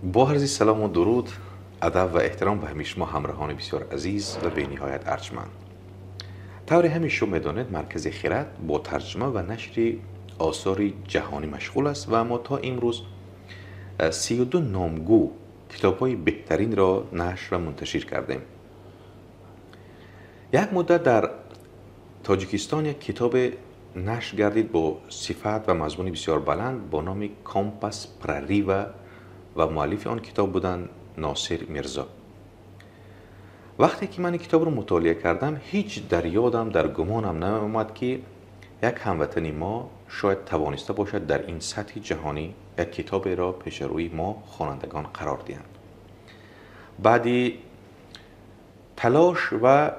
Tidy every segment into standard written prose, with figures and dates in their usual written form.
Бо арзи салому дуруд, адаб ва эҳтиром ба ҳамаи шумо ҳамроҳони бисёр азиз ва бениҳоят арҷманд. Тавре ҳамаи шумо медонед, Маркази Хирад бо тарҷума ва нашри осори ҷаҳонӣ машғул аст ва мо то имрӯз 32 номгӯ китобҳои беҳтаринро нашр ва мунташир кардем. Як муддат дар Тоҷикистон як китобе нашр гардид бо сифат ва мазмуни бисёр баланд бо номи «Компас прорыва» ва муаллифи он китоб буданд Носир Мирзо. Вақте ки ман ин китобро мутолиа кардам, ҳеҷ дар ёдам, дар гумонам наомад, ки як ҳамватани мо шояд тавониста бошад дар ин сатҳи ҷаҳонӣ як китоберо пеши рӯи мо хонандагон қарор диҳанд. Баъди талош ва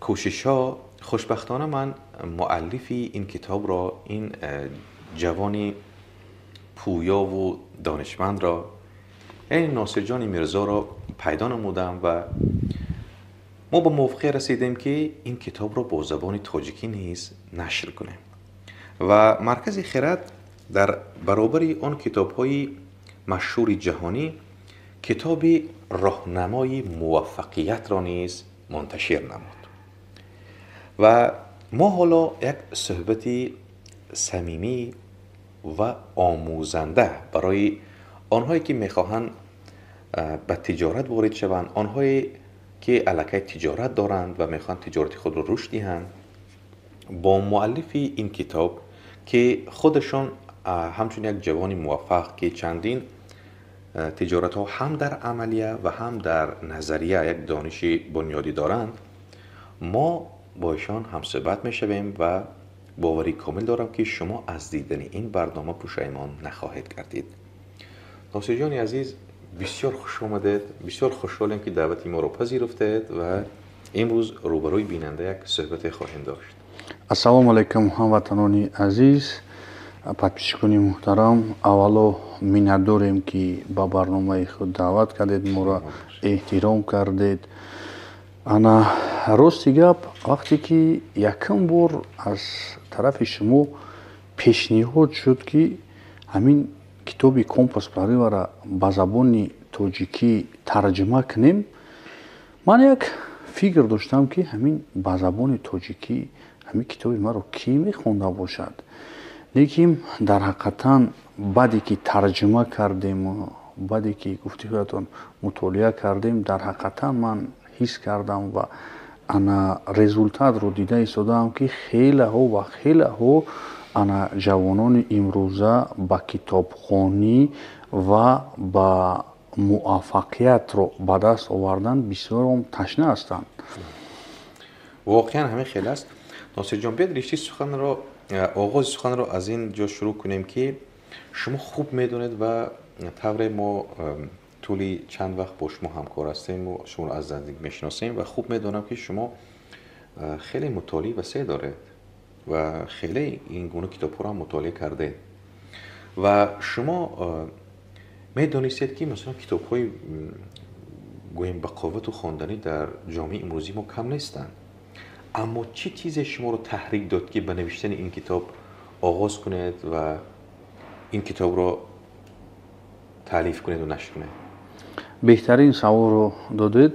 кӯшишҳо, хушбахтона, ман муаллифи ин китобро, ин ҷавони пӯёву донишмандро, яъне Носирҷони Мирзоро пайдо намудам ва мо ба мувофиқе расидем, ки ин китобро бо забони тоҷикӣ низ нашр кунем ва Маркази Хирад дар баробари он китобҳои машҳури ҷаҳонӣ китоби «Роҳнамои муваффақиятро» низ мунташир намуд. Ва мо ҳоло як суҳбати самимӣ ва омӯзанда барои онҳое, ки мехоҳанд ба тиҷорат ворид шаванд, онҳое ки аллакай тиҷорат доранд ва мехоҳанд тиҷорати худро рушд диҳанд, бо муаллифи ин китоб, ки худашон ҳамчун як ҷавони муваффақ, ки чандин тиҷоратҳо ҳам дар амалия ва ҳам дар назария як дониши бунёдӣ доранд, мо бо ишон ҳамсӯҳбат мешавем. Ва боварӣ комил дорам, ки шумо аз дидани ин барнома пушаймон нахоҳед гардид. Носирҷони азиз, бисёр хуш омадед. Бисёр хушҳолем, ки даъвати моро пазируфтед ва имрӯз рӯбарӯи бинанда як суҳбате хоҳем дошт. Ассалому алайкум, ҳамватанони азиз, подписчикони муҳтарам. Аввало миннатдорем, ки ба барномаи худ даъват кардед, моро эҳтиром кардед. Ана, рости гап, вақте ки якум бор аз тарафи шумо пешниҳод шуд, ки ҳамин китоби «Компас прорыва»ра ба забони тоҷикӣ тарҷума кунем, ман як фикр доштам, ки ҳамин ба забони тоҷикӣ ҳамин китоби маро кӣ мехонда бошад. Лекин дар ҳақиқатан, баъде ки тарҷума кардему баъде ки гуфти худатон мутолиа кардем, дар ҳақиқатан ман ҳис кардам ва ана результатро дида истодаам, ки хелаҳо ва хелаҳо ана ҷавонони имрӯза ба китобхонӣ ва ба муваффақиятро ба даст овардан бисёром ташна ҳастанд. Воқеан ҳамин хел аст. Носирҷон, биёед риштаи суханро, оғози суханро аз ин ҷо шурӯъ кунем, ки шумо хуб медонед ва тавре мо тӯли чанд вақт бо шумо ҳамкор ҳастем, шуморо аз наздик мешиносем ва хуб медонам, ки шумо хеле мутолиаи васеъ доред ва хеле ин гуна китобҳоро ҳам мутолиа кардед. Ва шумо медонистед, ки масалан китобҳои гӯем ба қуввату хонданӣ дар ҷомеаи имрӯзии мо кам нестанд. Аммо чӣ чизе шуморо таҳрик дод, ки ба навиштани ин китоб оғоз кунед ва ин китобро таълиф кунеду нашр кунед? Беҳтарин саволро додед.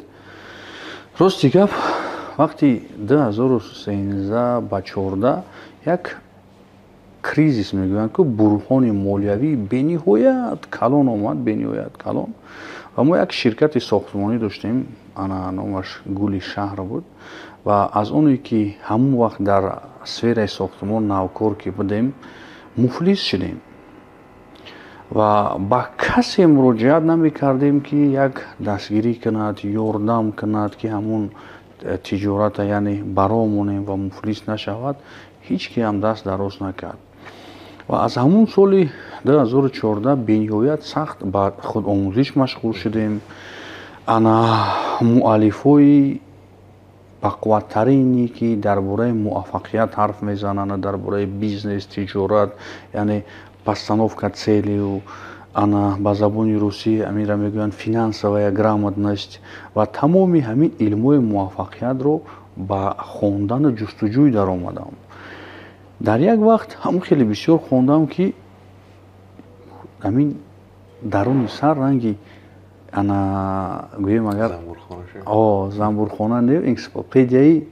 Рости гап, вақти 2013 ба 14 як кризис мегӯянд, ки буҳрони молиявӣ бениҳоят калон омад, бениҳоят калон. Ва мо як ширкати сохтмонӣ доштем, ана номаш «Гули шаҳр» буд. Ва аз оне ки ҳамон вақт дар сфераи сохтмон навкор ки будем, муфлис шудем ва ба касе муроҷиат намекардем, ки як дастгирӣ кунад, ёрдам кунад, ки ҳамон тиҷората, яъне баромонем ва муфлис нашавад. Ҳеҷ ки ҳам даст дароз накард. Ва аз ҳамон соли 2014 бениҳоят сахт ба худомӯзиш машғул шудем. Ана муаллифҳои бақувваттарине, ки дар бораи муваффақият ҳарф мезананд, дар бораи бизнес, тиҷорат, яъне постановка целей, ана ба забони русӣ аминра мегӯянд финансовая грамотность, ва тамоми ҳамин илмҳои муваффақиятро ба хондану ҷустуҷӯй даромадам. Дар як вақт ҳам хеле бисёр хондам, ки ҳамин даруни сар ранги Ана гӯем, агар замбурхона не, энсиклопедияи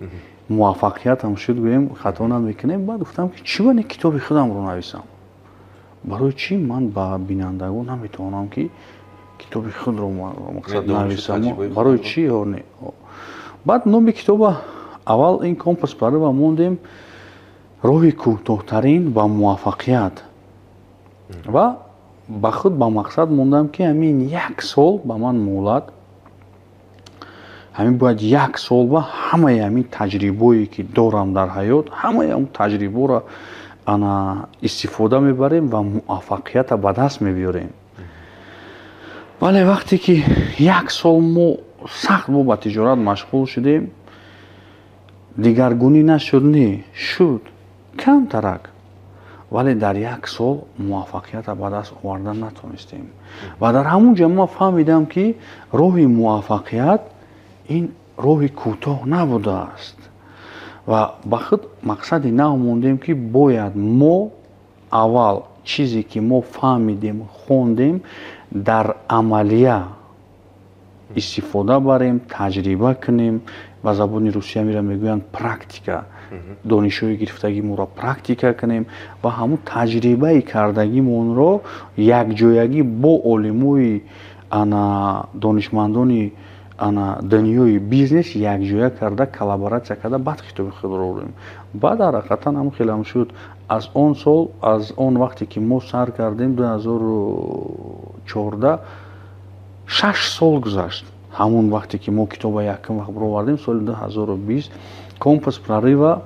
муваффақиятам шуд, гӯем, хато намекунем. Баъд гуфтам, ки чӣ ба не китоби худамро нависам? Барои чӣ ман ба бинандагон наметавонам, ки китоби худро, мақсад, нависам? Барои чӣ не? Баъд номи китоба аввал ин «Компас прорыва» мондем, роҳи кӯтоҳтарин ба муваффақият. Ва ба худ ба мақсад мондам, ки ҳамин як сол ба ман муҳлат, ҳамин бояд як сол ба ҳамаи ҳамин таҷрибое, ки дорам дар ҳаёт, ҳамаи ҳамн таҷриборо ана истифода мебарем ва муваффақията ба даст мебиёрем. Вале вақте ки як сол мо сахт мо ба тиҷорат машғул шудем, дигаргунӣ нашуд, не, шуд камтарак, вале дар як сол муваффақията ба даст овардан натонистем. Ва дар ҳамун ҷо ман фаҳмидам, ки роҳи муваффақият ин роҳи кӯтоҳ набудааст. Ва ба худ мақсади нав мондем, ки бояд мо аввал чизе, ки мо фаҳмидем, хондем, дар амалия истифода барем, таҷриба кунем. Ба забони русия мера мегӯянд практика. Донишҳои гирифтагимонро практика кунем ва ҳамун таҷрибаи кардагимонро якҷоягӣ бо олимои, ана донишмандони, ана дунёи бизнес якҷоя карда, коллаборатсия карда, баъд китоби худро орем. Баъд ҳаракатан ҳам хелам шуд. Аз он сол, аз он вақте ки мо сар кардем, 2014, 6 сол гузашт. Ҳамон вақте ки мо китоба якум вақт баровардем, соли 2020, «Компас прорыва»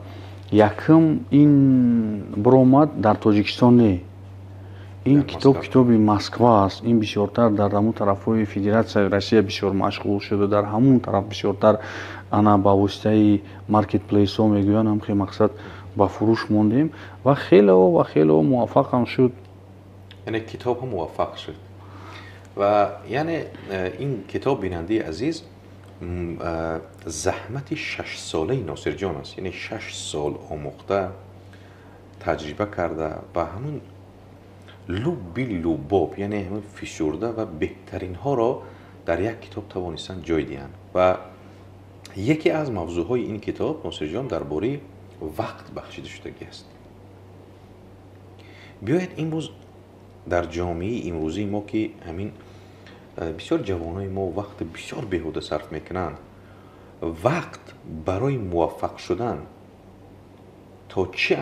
якум ин баромад дар Тоҷикистон. Не, ин китоб китоби Москва аст. Ин бисёртар дар ҳамун тарафҳои Федератсияи Россия бисёр машғул шуда, дар ҳамун тараф бисёртар ана ба воситаи маркетплейсҳо мегӯянд, ҳамхел, мақсад, ба фурӯш мондем ва хеле муваффақам шуд. Яъне китоб ҳам муваффақ шуд. Ва яъне ин китоб, бинандаи азиз, заҳмати шашсолаи Носирҷон аст. Яъне 6 сол омӯхта, таҷриба карда ва ҳамун лубби лубоб, яъне ҳамун фишурда ва беҳтаринҳоро дар як китоб тавонистанд ҷой диҳанд. Ва яке аз мавзӯъҳои ин китоб, Носирҷон, дар бораи вақт бахшида шудагӣ аст. Биёед, имрӯз дар ҷомеаи имрӯзии мо, ки ҳамин бисёр ҷавонои мо вақти бисёр беҳуда сарф мекунанд, вақт барои муваффақ шудан то чӣ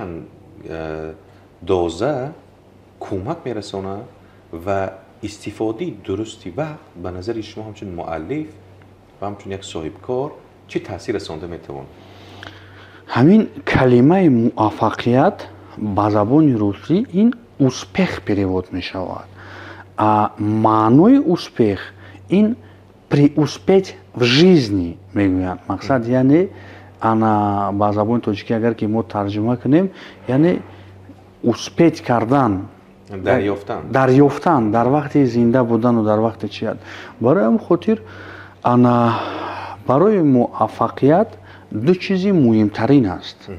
андоза кӯмак мерасонад ва истифодаи дурусти вақт ба назари шумо ҳамчун муаллиф ва ҳамчун як соҳибкор чӣ таъсир расонда метавонад? Ҳамин калимаи муваффақият ба забони русӣ ин «успех» перевод мешавад. А маънои успех ин «преуспеть в жизни» мегӯянд, мақсад. Яъне ана ба забони тоҷикӣ агар ки мо тарҷума кунем, яъне успеть кардан, дарёфтан. Дарёфтан дар вақти зинда будану дар вақти чият. Барои ҳамин хотир ана барои муваффақият ду чизи муҳимтарин аст.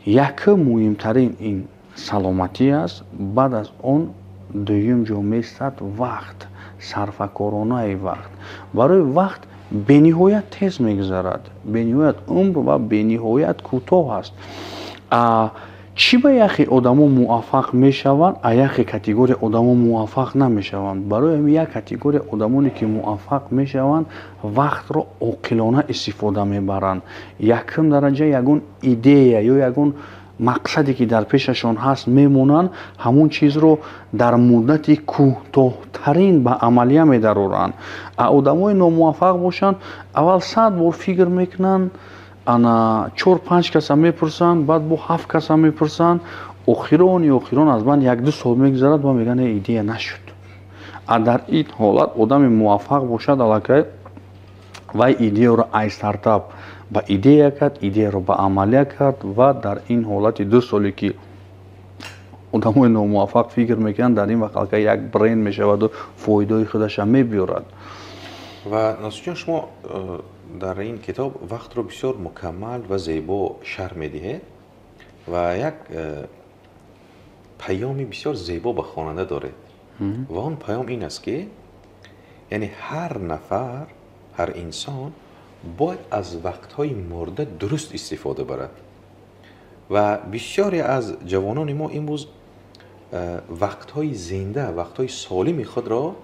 Якум муҳимтарин ин саломатӣ аст, баъд аз он дуюм ҷо меистад вақт, сарфакоронаи вақт. Барои вақт бениҳоят тез мегузарад, бениҳоят умр ва бениҳоят кӯтоҳ аст. Чӣ ба яхе одамо муваффақ мешаванд, а яхе категория одамо муваффақ намешаванд? Барои ҳамин як категория одамоне, ки муваффақ мешаванд, вақтро оқилона истифода мебаранд. Якум дараҷа ягон идея ё ягон мақсаде, ки дар пешашон ҳаст, мемонанд, ҳамон чизро дар муддати кӯтоҳтарин ба амалия медароранд. А одамои номуваффақ бошанд, аввал 100 бор фикр мекунанд, ана чор панҷ каса мепурсанд, баъд бо ҳафт каса мепурсанд, охирони охирон аз банд як ду сол мегузарад ва мегӯянд: «Идея нашуд». А дар ин ҳолат одами муваффақ бошад, аллакай вай идеяро ай стартап ба идея кард, идеяро ба амалия кард. Ва дар ин ҳолати 2 соле, ки одамои номуваффақ фикр мекунанд, дар ин вақт аллакай як бренд мешаваду фоидаҳои худаша мебиёрад. Ва Носирҷон, шумо дар ин китоб вақтро бисёр мукаммал ва зебо шарҳ медиҳед ва як паёми бисёр зебо ба хонанда доред. Ва он паём ин аст, ки Яъне ҳар нафар, ҳар инсон бояд аз вақтҳои мурда дуруст истифода барад. Ва бисёре аз ҷавонони мо имрӯз вақтҳои зинда, вақтҳои солими худро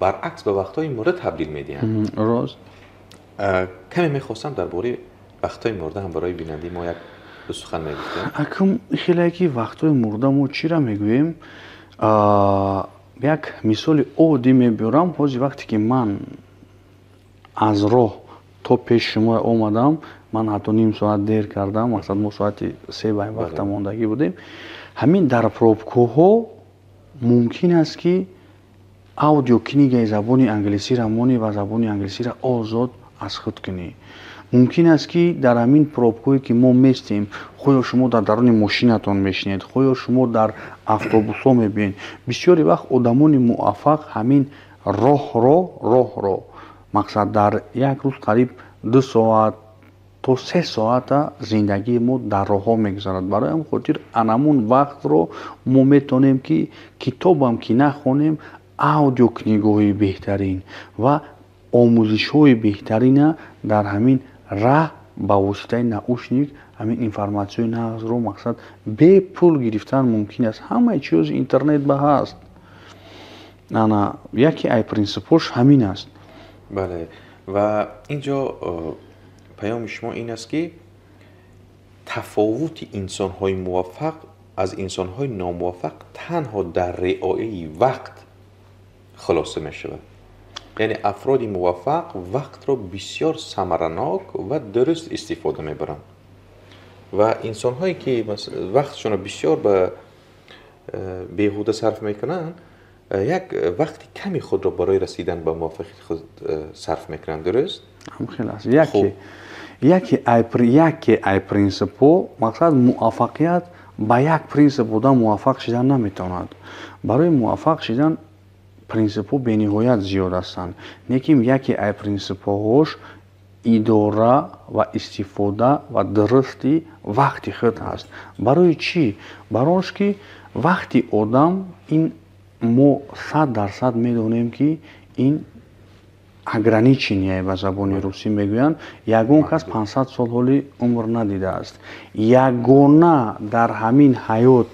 баръакс ба вақтҳои мурда табдил медиҳанд. Рост. Каме мехостам дар бораи вақтҳои мурда ҳам барои бинандаи мо як ду сухан мегуфтем. Акм хеле ки вақтҳои мурда мо чира мегӯем? Як мисоли оддӣ мебиёрам. Ҳозир вақте ки ман аз роҳ то пеши шумо омадам, ман ҳатто ним соат дер кардам, мақсад мо соати 3 ба ин вақта мондагӣ будем. Ҳамин дар пробкаҳо мумкин аст, ки аудиокнигаи забони англисиро монӣ ва забони англисиро озод аз худ кунӣ. Мумкин аст, ки дар ҳамин пробкое ки мо местем, хоҳ шумо дар даруни мошинатон мешинед, хоҳ шумо дар автобусҳо мебинед, бисёре вақт одамони муваффақ ҳамин роҳро мақсад дар як рӯз қариб 2 соат то 3 соата зиндагии мо дар роҳҳо мегузарад. Барои ҳамин хотир анамун вақтро мо метавонем, ки китобам ки нахонем, аудиокнигоҳои беҳтарин ва омӯзишҳои беҳтарина дар ҳамин раҳ ба воситаи наушник ҳамин информатсияи нағзро мақсад бепул гирифтан мумкин аст. Ҳамаи чиз интернет ба ҳаст. Ана яке ай принсипҳош ҳамин аст. Бале, ва инҷо паёми шумо ин аст, ки тафовути инсонҳои муваффақ аз инсонҳои номуваффақ танҳо дар риояи вақт хулоса мешавад. Яъне афроди муваффақ вақтро бисёр самаранок ва дуруст истифода мебаранд ва инсонҳое ки вақтшонро бисёр ба беҳуда сарф мекунанд, як вақти ками худро барои расидан ба муваффақияти худ сарф мекунанд. Дуруст? Хел аст. Яке ай принсипҳо, мақсад, муваффақият ба як принсип одам муваффақ шидан наметавонад. Барои муваффақ шидан принсипҳо бениҳоят зиёд ҳастанд, лекин яке ай принсипҳош идора ва истифода ва дурусти вақти худ ҳаст. Барои чӣ? Барои он ки вақти одам ин мо 100% медонем, ки ин ограничение, ба забони русӣ мегӯянд. Ягон кас 500 сол ҳоли умр надидааст. Ягона дар ҳамин ҳаёт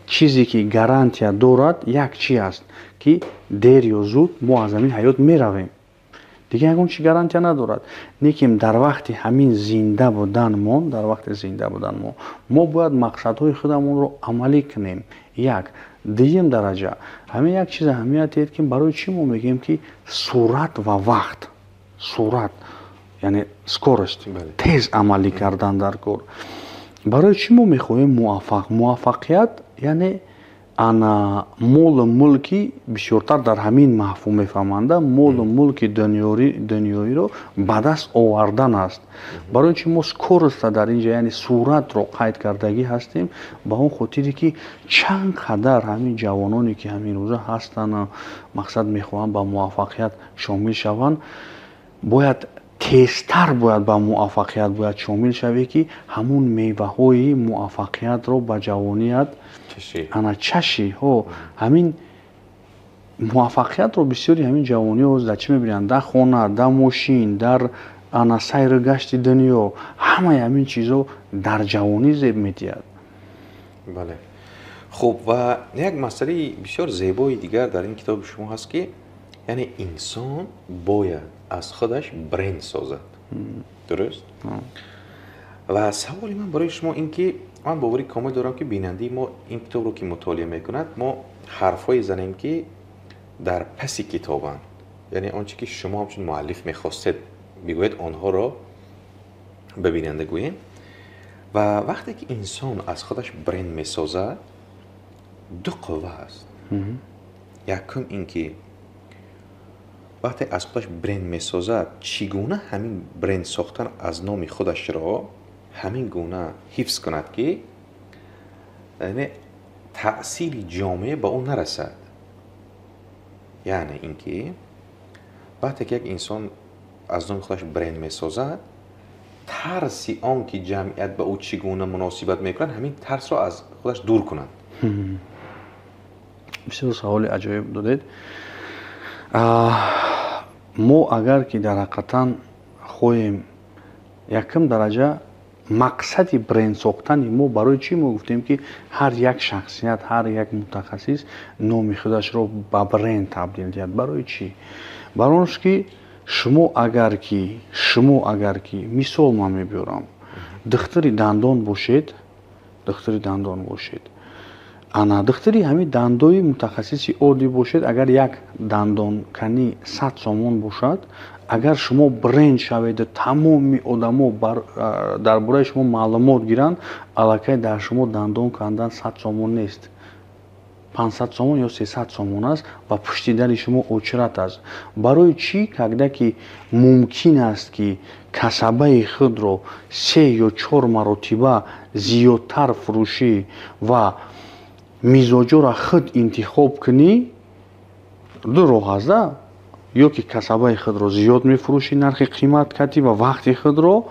чизе ки гарантия дорад, як чи аст, ки дер ё зуд мо аз ҳамин ҳаёт меравем. Дигар ягон чи гарантия надорад. Лекин дар вақти ҳамин зинда буданмон, дар вақти зинда буданмо мо бояд мақсадҳои худамонро амалӣ кунем. Як дуюм дараҷа ҳамин як чиз аҳамият диҳед, ки барои чӣ мо мегӯем, ки суръат ва вақт, суръат яъне скорость, тез амалӣ кардан дар кор. Барои чӣ мо мехоҳем муваффақият, яъне ана молу мулки бисёртар дар ҳамин мафҳум мефаҳманда, молу мулки дунёиро ба даст овардан аст. Барои чӣ мо скорость а дар инҷа, яъне суръатро қайд кардагӣ ҳастем? Ба он хотире ки чанд қадар ҳамин ҷавононе ки ҳамин рӯза ҳастанд, мақсад, мехоҳанд ба муваффақият шомил шаванд, бояд тезтар бояд ба муваффақият бояд шомил шавӣ, ки ҳамун меваҳои муваффақиятро ба ҷавоният ана чашӣ. Ҳо, ҳамин муваффақиятро бисёри ҳамин ҷавониҳо дар чӣ мебинанд? Дар хона, дар мошин, дар ана сайру гашти дунё. Ҳамаи ҳамин чизҳо дар ҷавонӣ зеб медиҳад. Бале, хуб, ва як масъалаи бисёр зебои дигар дар ин китоби шумо ҳаст, ки яъне инсон бояд аз худаш бренд созад. Дуруст? Ва саволи ман барои шумо ин ки ман бовари комил дорам, ки бинандаи мо ин китобро ки мутолиа мекунад, мо ҳарфҳое занем, ки дар паси китобанд, яъне он чи ки шумо ҳамчун муаллиф мехостед бигӯед, онҳоро ба бинанда гӯем. Ва вақте ки инсон аз худаш бренд месозад, ду қувва ҳаст. Якум ин ки вақте аз худаш бренд месозад, чӣ гуна ҳамин бренд сохтан аз номи худашро ҳамин гуна ҳифз кунад, ки яъне таъсири ҷомеа ба ӯ нарасад. Яъне ин ки вақте ки як инсон аз номи худаш бренд месозад, тарси он ки ҷамъият ба ӯ чӣ гуна муносибат мекунад, ҳамин тарсро аз худаш дур кунад. Бисёр саволи аҷоиб додед. Мо агар ки дар ҳақиқатан хоҳем якум дараҷа мақсади бренд сохтани мо, барои чӣ мо гуфтем, ки ҳар як шахсият, ҳар як мутахассис номи худашро ба бренд табдил диҳад? Барои чӣ? Барои он ки шумо агар ки, мисол ман мебиёрам, духтури дандон бошед, духтури дандон бошед, ана духтури ҳамин дандои мутахассиси оддӣ бошед, агар як дандонканӣ 100 сомон бошад, агар шумо бренд шаведу тамоми одамо дар бораи шумо маълумот гиранд, аллакай дар шумо дандон кандан 100 сомон нест, 500 сомон ё 300 сомон аст ва пушти дари шумо очередь аст. Барои чӣ, когда ки мумкин аст, ки касабаи худро се ё чор маротиба зиёдтар фурӯшӣ ва мизоҷоро худ интихоб кунӣ? Ду роҳ аст да: ё ки касабаи худро зиёд мефурӯшӣ, нархи қимат катӣ ва вақти худро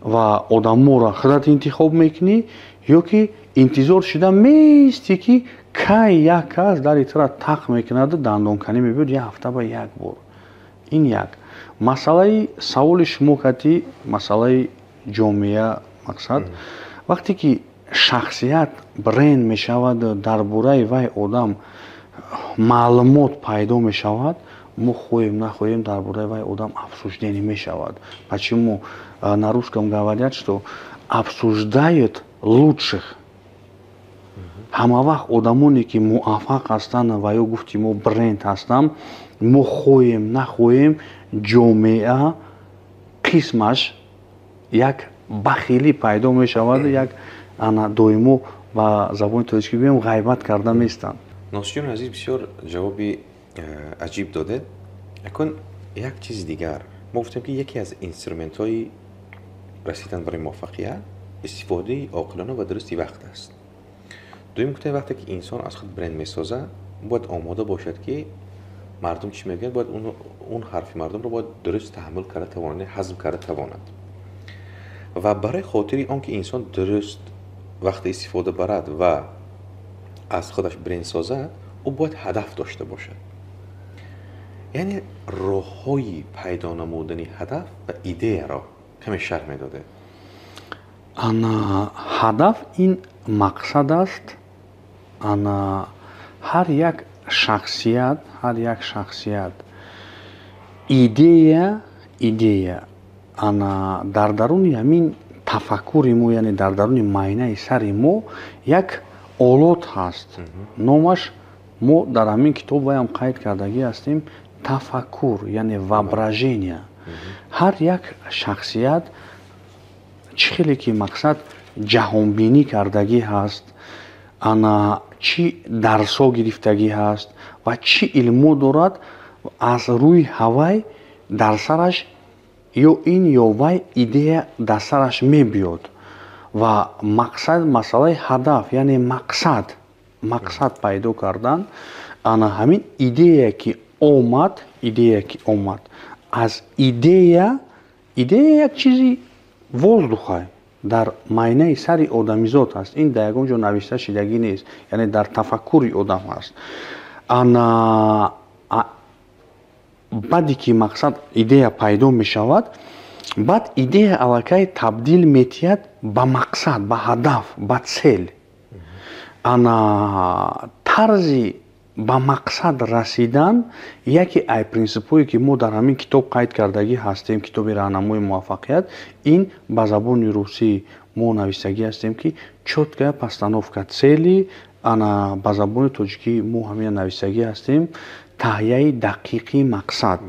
ва одаморо худат интихоб мекунӣ, ё ки интизор шуда меистӣ, ки кай як кас дари тура тақ мекунаду дандонканӣ мебиёд як ҳафта ба як бор. Ин як масъалаи саволи шумо кати масъалаи ҷомеа. Мақсад, вақте ки шахсият бренд мешавад, дар бораи вай одам маълумот пайдо мешавад, мо хоҳем нахоҳем, дар бораи вай одам обсуждение мешавад. Почему на русском говорят, что обсуждают лучших? Ҳама вақт одамоне ки муваффақ ҳастанд ва ё гуфти мо бренд ҳастанд, мо хоҳем нахоҳем, ҷомеа қисмаш як бахилӣ пайдо мешавад, як ана доимо, ба забони тоҷикӣ гӯем, ғайбат карда меистанд. Носиҷони азиз, бисёр ҷавоби аҷиб додед. Акун як чизи дигар: мо гуфтем, ки яке аз инструментҳои расидан барои муваффақият истифодаи оқилона ва дурусти вақт аст. Дуюм, гуфтем, вақте ки инсон аз худ бренд месозад, бояд омода бошад, ки мардум чӣ мегӯяд, бояд он ҳарфи мардумро бояд дуруст таҳаммул карда тавонад, ҳазм карда тавонад. Ва барои хотири он ки инсон дуруст вақте истифода барад ва аз худаш бренд созад, ӯ бояд ҳадаф дошта бошад. Яъне роҳҳои пайдо намудани ҳадаф ва идеяро каме шарҳ медодед. Ана, ҳадаф ин мақсад аст. Ана, ҳар як шахсият, ҳар як шахсият идея, ана, дар даруни ҳамин тафаккури мо, яъне дар даруни майнаи сари мо як олот ҳаст, номаш мо дар ҳамин китоб ваям қайд кардагӣ ҳастем, тафаккур, яъне воображение. Ҳар як шахсият чӣ хеле ки мақсад ҷаҳонбинӣ кардагӣ ҳаст, ана, чӣ дарсҳо гирифтагӣ ҳаст ва чӣ илмо дорад, аз рӯи ҳавай дар сараш ё ин ё вай идея дар сараш мебиёд. Ва мақсад, масъалаи ҳадаф, яъне мақсад пайдо кардан, ана ҳамин идея ки омад, идея ки омад, аз идея як чизи воздуха дар майнаи сари одамизод ҳаст. Ин дар ягон ҷо навишта шидагӣ нест, яъне дар тафаккури одам ҳаст. Ана, баъде ки мақсад, идея пайдо мешавад, баъд идея аллакай табдил метиҳад ба мақсад, ба ҳадаф, ба цель. Ана, тарзи ба мақсад расидан, яке ай принсипҳое ки мо дар ҳамин китоб қайд кардагӣ ҳастем, китоби «Раҳнамои муваффақият», ин ба забони русӣ мо нависагӣ ҳастем, ки чёткая постановка цели. Ана, ба забони тоҷикӣ мо ҳамина нависагӣ ҳастем, таҳияи дақиқи мақсад.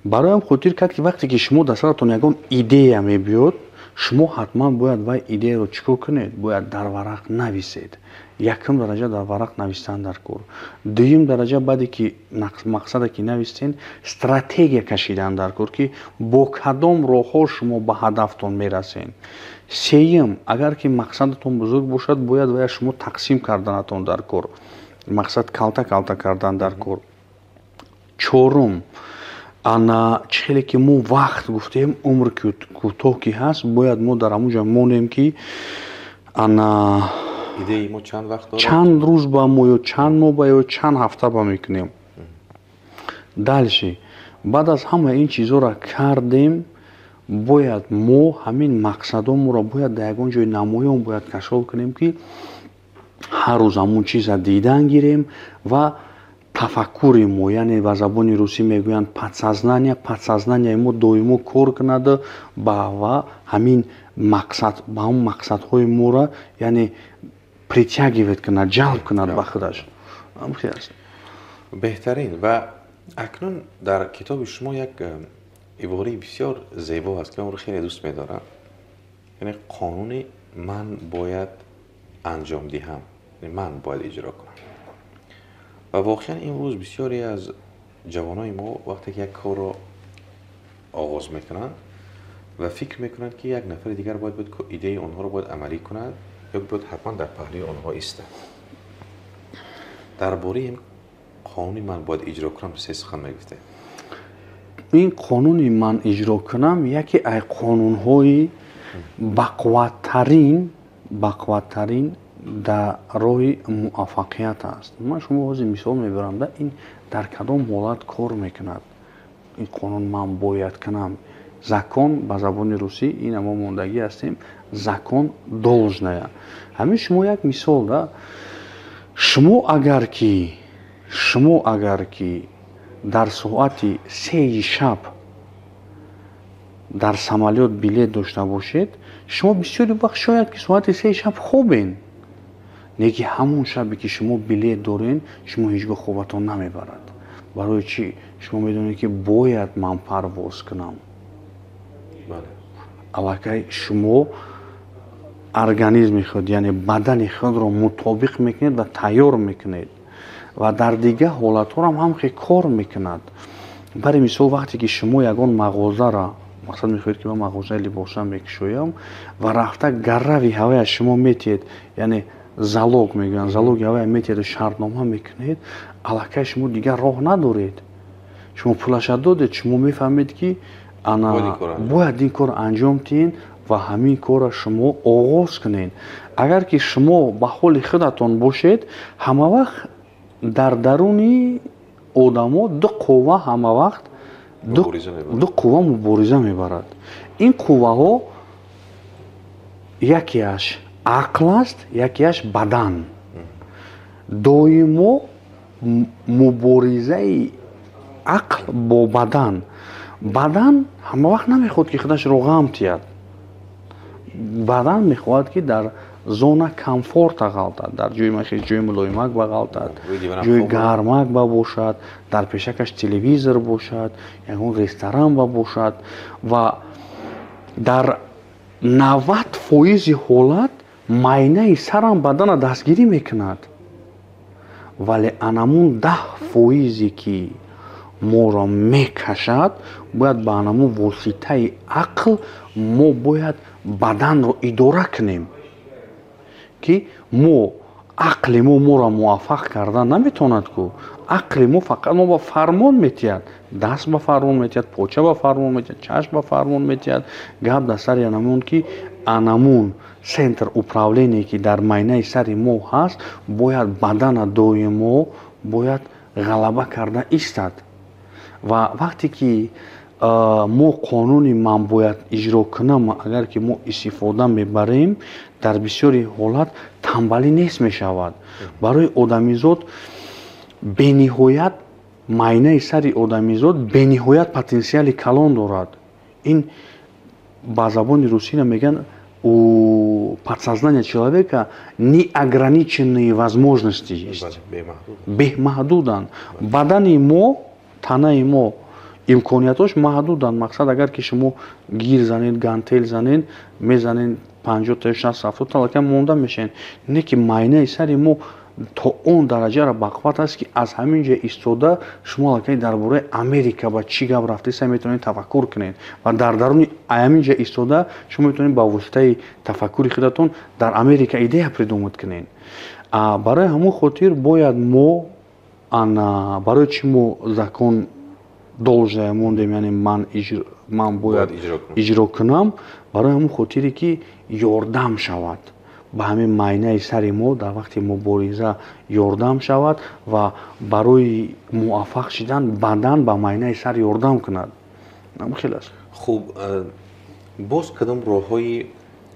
Барои ҳам хотир кард, ки вақте ки шумо дар саратон ягон идея мебиёд, шумо ҳатман бояд вай идеяро чӣ кор кунед? Бояд дар варақ нависед. Якум дараҷа дар варақ навистан дар кор. Дуюм дараҷа, баъде ки мақсаде ки навистен, стратегия кашидан дар кор, ки бо кадом роҳҳо шумо ба ҳадафтон мерасед. Сеюм, агар ки мақсадатон бузург бошад, бояд вая шумо тақсим карданатон дар кор, мақсад калта калта кардан дар кор. Чорум, ана, чӣ хеле ки мо вақт гуфтем, умр кӯтоҳ ки ҳаст, бояд мо дар ҳамон ҷо монем, ки ана идеяи мо чанд вақт дорад, чанд рӯз ба мо ё чанд моҳ ба ё чанд ҳафта ба мекунем. Дальше, баъд аз ҳама ин чизҳоро кардем, бояд мо ҳамин мақсадомонро бояд дар ягон ҷои намоён бояд кашол кунем, ки ҳар рӯз ҳамун чиза дидан гирем ва тафаккури мо, яъне ба забони русӣ мегӯянд подсознание, подсознанияи мо доимо кор кунад ба ва ҳамин мақсад, ба ҳамун мақсадҳои моро, яъне притягивать кунад, ҷалб кунад ба худаш. Аст. Беҳтарин. Ва акнун дар китоби шумо як ибораи бисёр зебо аст, ки ман онро хеле дӯст медорам, яъне қонуни «ман бояд анҷом диҳам», ман бояд иҷро кунам. Ва воқеан имрӯз бисёре аз ҷавонони мо вақте ки як корро оғоз мекунанд ва фикр мекунанд, ки як нафари дигар бояд идеяи онҳоро бояд амалӣ кунад ё бояд ҳатман дар паҳлӯи онҳо истад. Дар бораи қонуни «ман бояд иҷро кунам» се сухан мегуфтед. Ин қонуни «ман иҷро кунам» яке аз қонунҳои бақувваттарин дар роҳи муваффақият аст. Ман шумо ҳозир мисол мебарам, да ин дар кадом ҳолат кор мекунад ин қонун «ман бояд кунам». Закон ба забони русӣ, ина мо мондагӣ ҳастем, закон должная. Ҳамин шумо як мисол да, шумо агар ки дар соати 3-и шаб дар самолёт билет дошта бошед, шумо бисёри вақт шояд ки соати 3-и шаб хобен, лекин ҳамон шабе ки шумо билет дорен, шумо ҳеҷ гоҳ хобатон намебарад. Барои чӣ? Шумо медонед, ки бояд ман парвоз кунам. Аллакай шумо организми худ, яъне бадани худро мутобиқ мекунед ва тайёр мекунед. Ва дар дигар ҳолатҳоам ҳам хел кор мекунад. Барои мисол, вақте ки шумо ягон мағозаро мақсад мехоҳед, ки ман мағозаи либоса мекушоям, ва рафта гарави ҳавая шумо метиҳед, яъне залог мегӯянд, залоги ҳавая метиҳеду шартнома мекунед, аллакай шумо дигар роҳ надоред. Шумо пулаша додед, шумо мефаҳмед, ки ана бояд ин корро анҷом диҳед ва ҳамин корро шумо оғоз кунед. Агар ки шумо ба ҳоли худатон бошед, ҳамавақт дар даруни одамо ду қувва, ҳамавақт ду қувва мубориза мебарад. Ин қувваҳо якеаш ақл аст, якеаш бадан. Доимо муборизаи ақл бо бадан. Бадан ҳамавақт намехоҳад, ки худашро ғам тиҳад. Бадан мехоҳад, ки дар зона комфорта ғалтад, дар ҷои ҷои мулоимак бағалтад, ҷои гармак ба бошад, дар пешакаш телевизор бошад, ягон ресторан ба бошад. Ва дар 90 фоизи ҳолат майнаи сарам бадана дастгирӣ мекунад, вале анамун 10 фоизе ки моро мекашад, бояд ба анамун воситаи ақл мо бояд баданро идора кунем, ки мо ақли мо моро муваффақ кардан наметавонад ку. Ақли мо фақат мо ба фармон метиҳад, даст ба фармон метиҳад, поча ба фармон метиҳад, чашм ба фармон метиҳад. Гап дар сари анамун, ки анамун центр управление, ки дар майнаи сари мо ҳаст, бояд бадана доимо бояд ғалаба карда истад. Ва вақте ки мо қонуни «ман бояд иҷро кунам» агар ки мо истифода мебарем, дар бисёри ҳолат тамбалӣ нест мешавад. Барои одамизод бениҳоят, майнаи сари одамизод бениҳоят потенсиали калон дорад. Ин ба забони русӣ мегӯянд, у подсознания человека неограниченные возможности есть, бемаҳдуданд. Бадани мо, танаи мо имкониятош маҳдуданд. Мақсад, агар ки шумо гир занед, гантел занед, мезанед 50 та, 60, 70 та, аллакай монда мешавед. Не ки майнаи сари мо то он дараҷаро бақувват аст, ки аз ҳамин ҷо истода шумо аллакай дар бораи Америка ба чӣ гап рафтеса метавонед тафаккур кунед ва дар даруни ҳамин ҷо истода шумо метавонед ба воситаи тафаккури худатон дар Америка идея придумать кунед. Барои ҳамон хотир бояд мо ана, барои чӣ мо закон должное мондем, яъне ман бояд иҷро кунам, барои ҳамон хотире ки ёрдам шавад. Ба ҳамин майнаи сари мо дар вақти мубориза ёрдам шавад ва барои муваффақ шидан бадан ба майнаи сар ёрдам кунад. Хел аст. Хуб, боз кадом роҳҳои,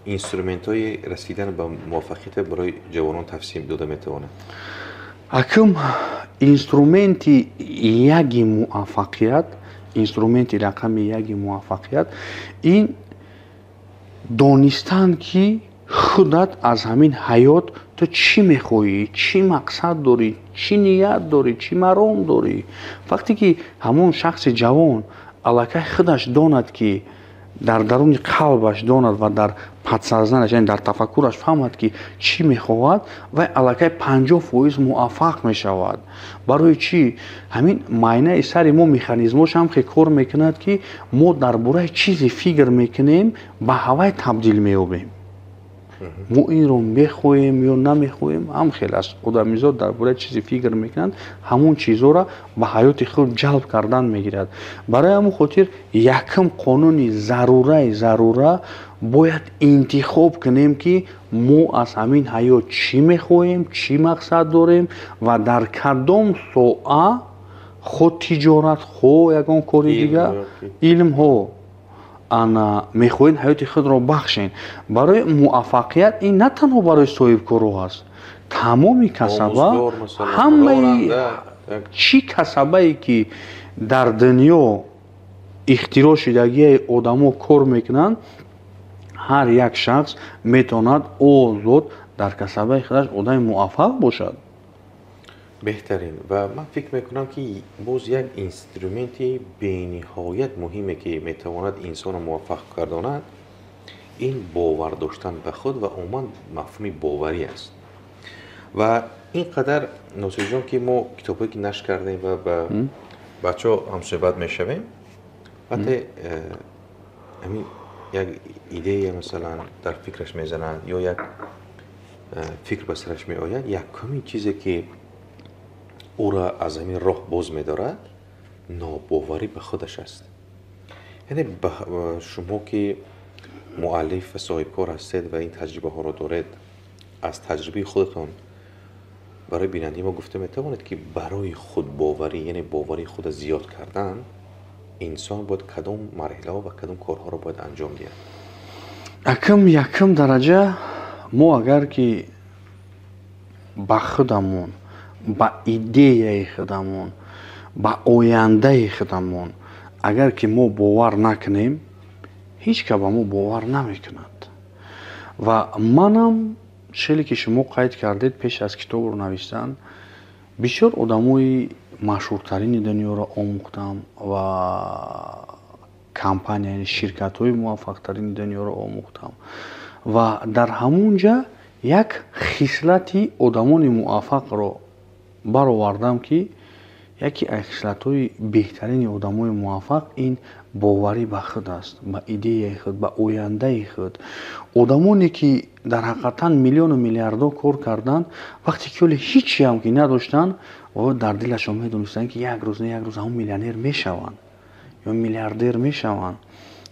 инструментҳои расидан ба муваффақият барои ҷавонон тавсия дода метавонад? Акм инструменти яги муваффақият, инструменти рақами яги муваффақият ин донистан, ки худат аз ҳамин ҳаёт ту чӣ мехоҳӣ, чӣ мақсад дорӣ, чӣ ният дорӣ, чӣ маром дорӣ. Вақте ки ҳамон шахси ҷавон аллакай худаш донад, ки дар даруни қалбаш донад ва дар подсознание ш, яъне дар тафаккураш фаҳмад, ки чӣ мехоҳад, вай аллакай 50% муваффақ мешавад. Барои чӣ? Ҳамин майнаи сари мо механизмош ҳам хе кор мекунад, ки мо дар бораи чизе фикр мекунем, ба ҳавай табдил меёбем. Мо инро мехоҳем ё намехоҳем, ҳам хел аст. Одамизод дар бораи чизе фикр мекунанд, ҳамон чизҳоро ба ҳаёти худ ҷалб кардан мегирад. Барои ҳамон хотир якум қонуни зарураи зарура бояд интихоб кунем, ки мо аз ҳамин ҳаёт чӣ мехоҳем, чӣ мақсад дорем ва дар кадом соа, хо тиҷорат, хо ягон кори дигар, илмҳо ана мехоҳед ҳаёти худро бахшед. Барои муваффақият ин на танҳо барои соҳибкоро аст, тамоми касаба, ҳамаи чӣ касабае, ки дар дунё ихтироъ шудагии одамо кор мекунанд, ҳар як шахс метавонад озод дар касабаи худаш одами муваффақ бошад. Беҳтарин. Ва ман фикр мекунам, ки боз як инструменти бениҳоят муҳиме, ки метавонад инсонро муваффақ гардонад, ин бовар доштан ба худ ва умуман мафҳуми боварӣ аст. Ва ин қадар, Носирҷон, ки мо китобҳое, ки нашр кардем ва ба бачаҳо ҳамсӯҳбат мешавем, вақте ҳамин як идея, масалан, дар фикраш мезанад ё як фикр ба сараш меояд, якумин чизе, ки ӯро аз ҳамин роҳ боз медорад, нобоварӣ ба худаш аст. Яъне шумо, ки муаллиф ва соҳибкор ҳастед ва ин таҷрибаҳоро доред, аз таҷрибаи худатон барои бинандаи мо гуфта метавонед, ки барои худбоварӣ, яъне боварии худро зиёд кардан, инсон бояд кадом марҳилаҳо ва кадом корҳоро бояд анҷом диҳад? Якум дараҷа, мо агар ки ба худамон, ба идеяи худамон, ба ояндаи худамон агар ки мо бовар накунем, ҳеҷ кас ба мо бовар намекунад. Ва манам, хеле ки шумо қайд кардед, пеш аз китобро навиштан бисёр одамои машҳуртарини дунёро омӯхтам ва компания, яъне ширкатҳои муваффақтарини дунёро омӯхтам ва дар ҳамун ҷа як хислати одамони муваффақро баровардам, ки яке аз хислатҳои беҳтарини одамои муваффақ ин боварӣ ба худ аст, ба идеяи худ, ба ояндаи худ. Одамоне, ки дар ҳақиқатан миллиону миллиардҳо кор карданд, вақте ки ҳоле ҳичиам ки надоштанд, дар дилашон медонистанд, ки як рӯз не як рӯз ҳамон миллионер мешаванд ё миллиардер мешаванд.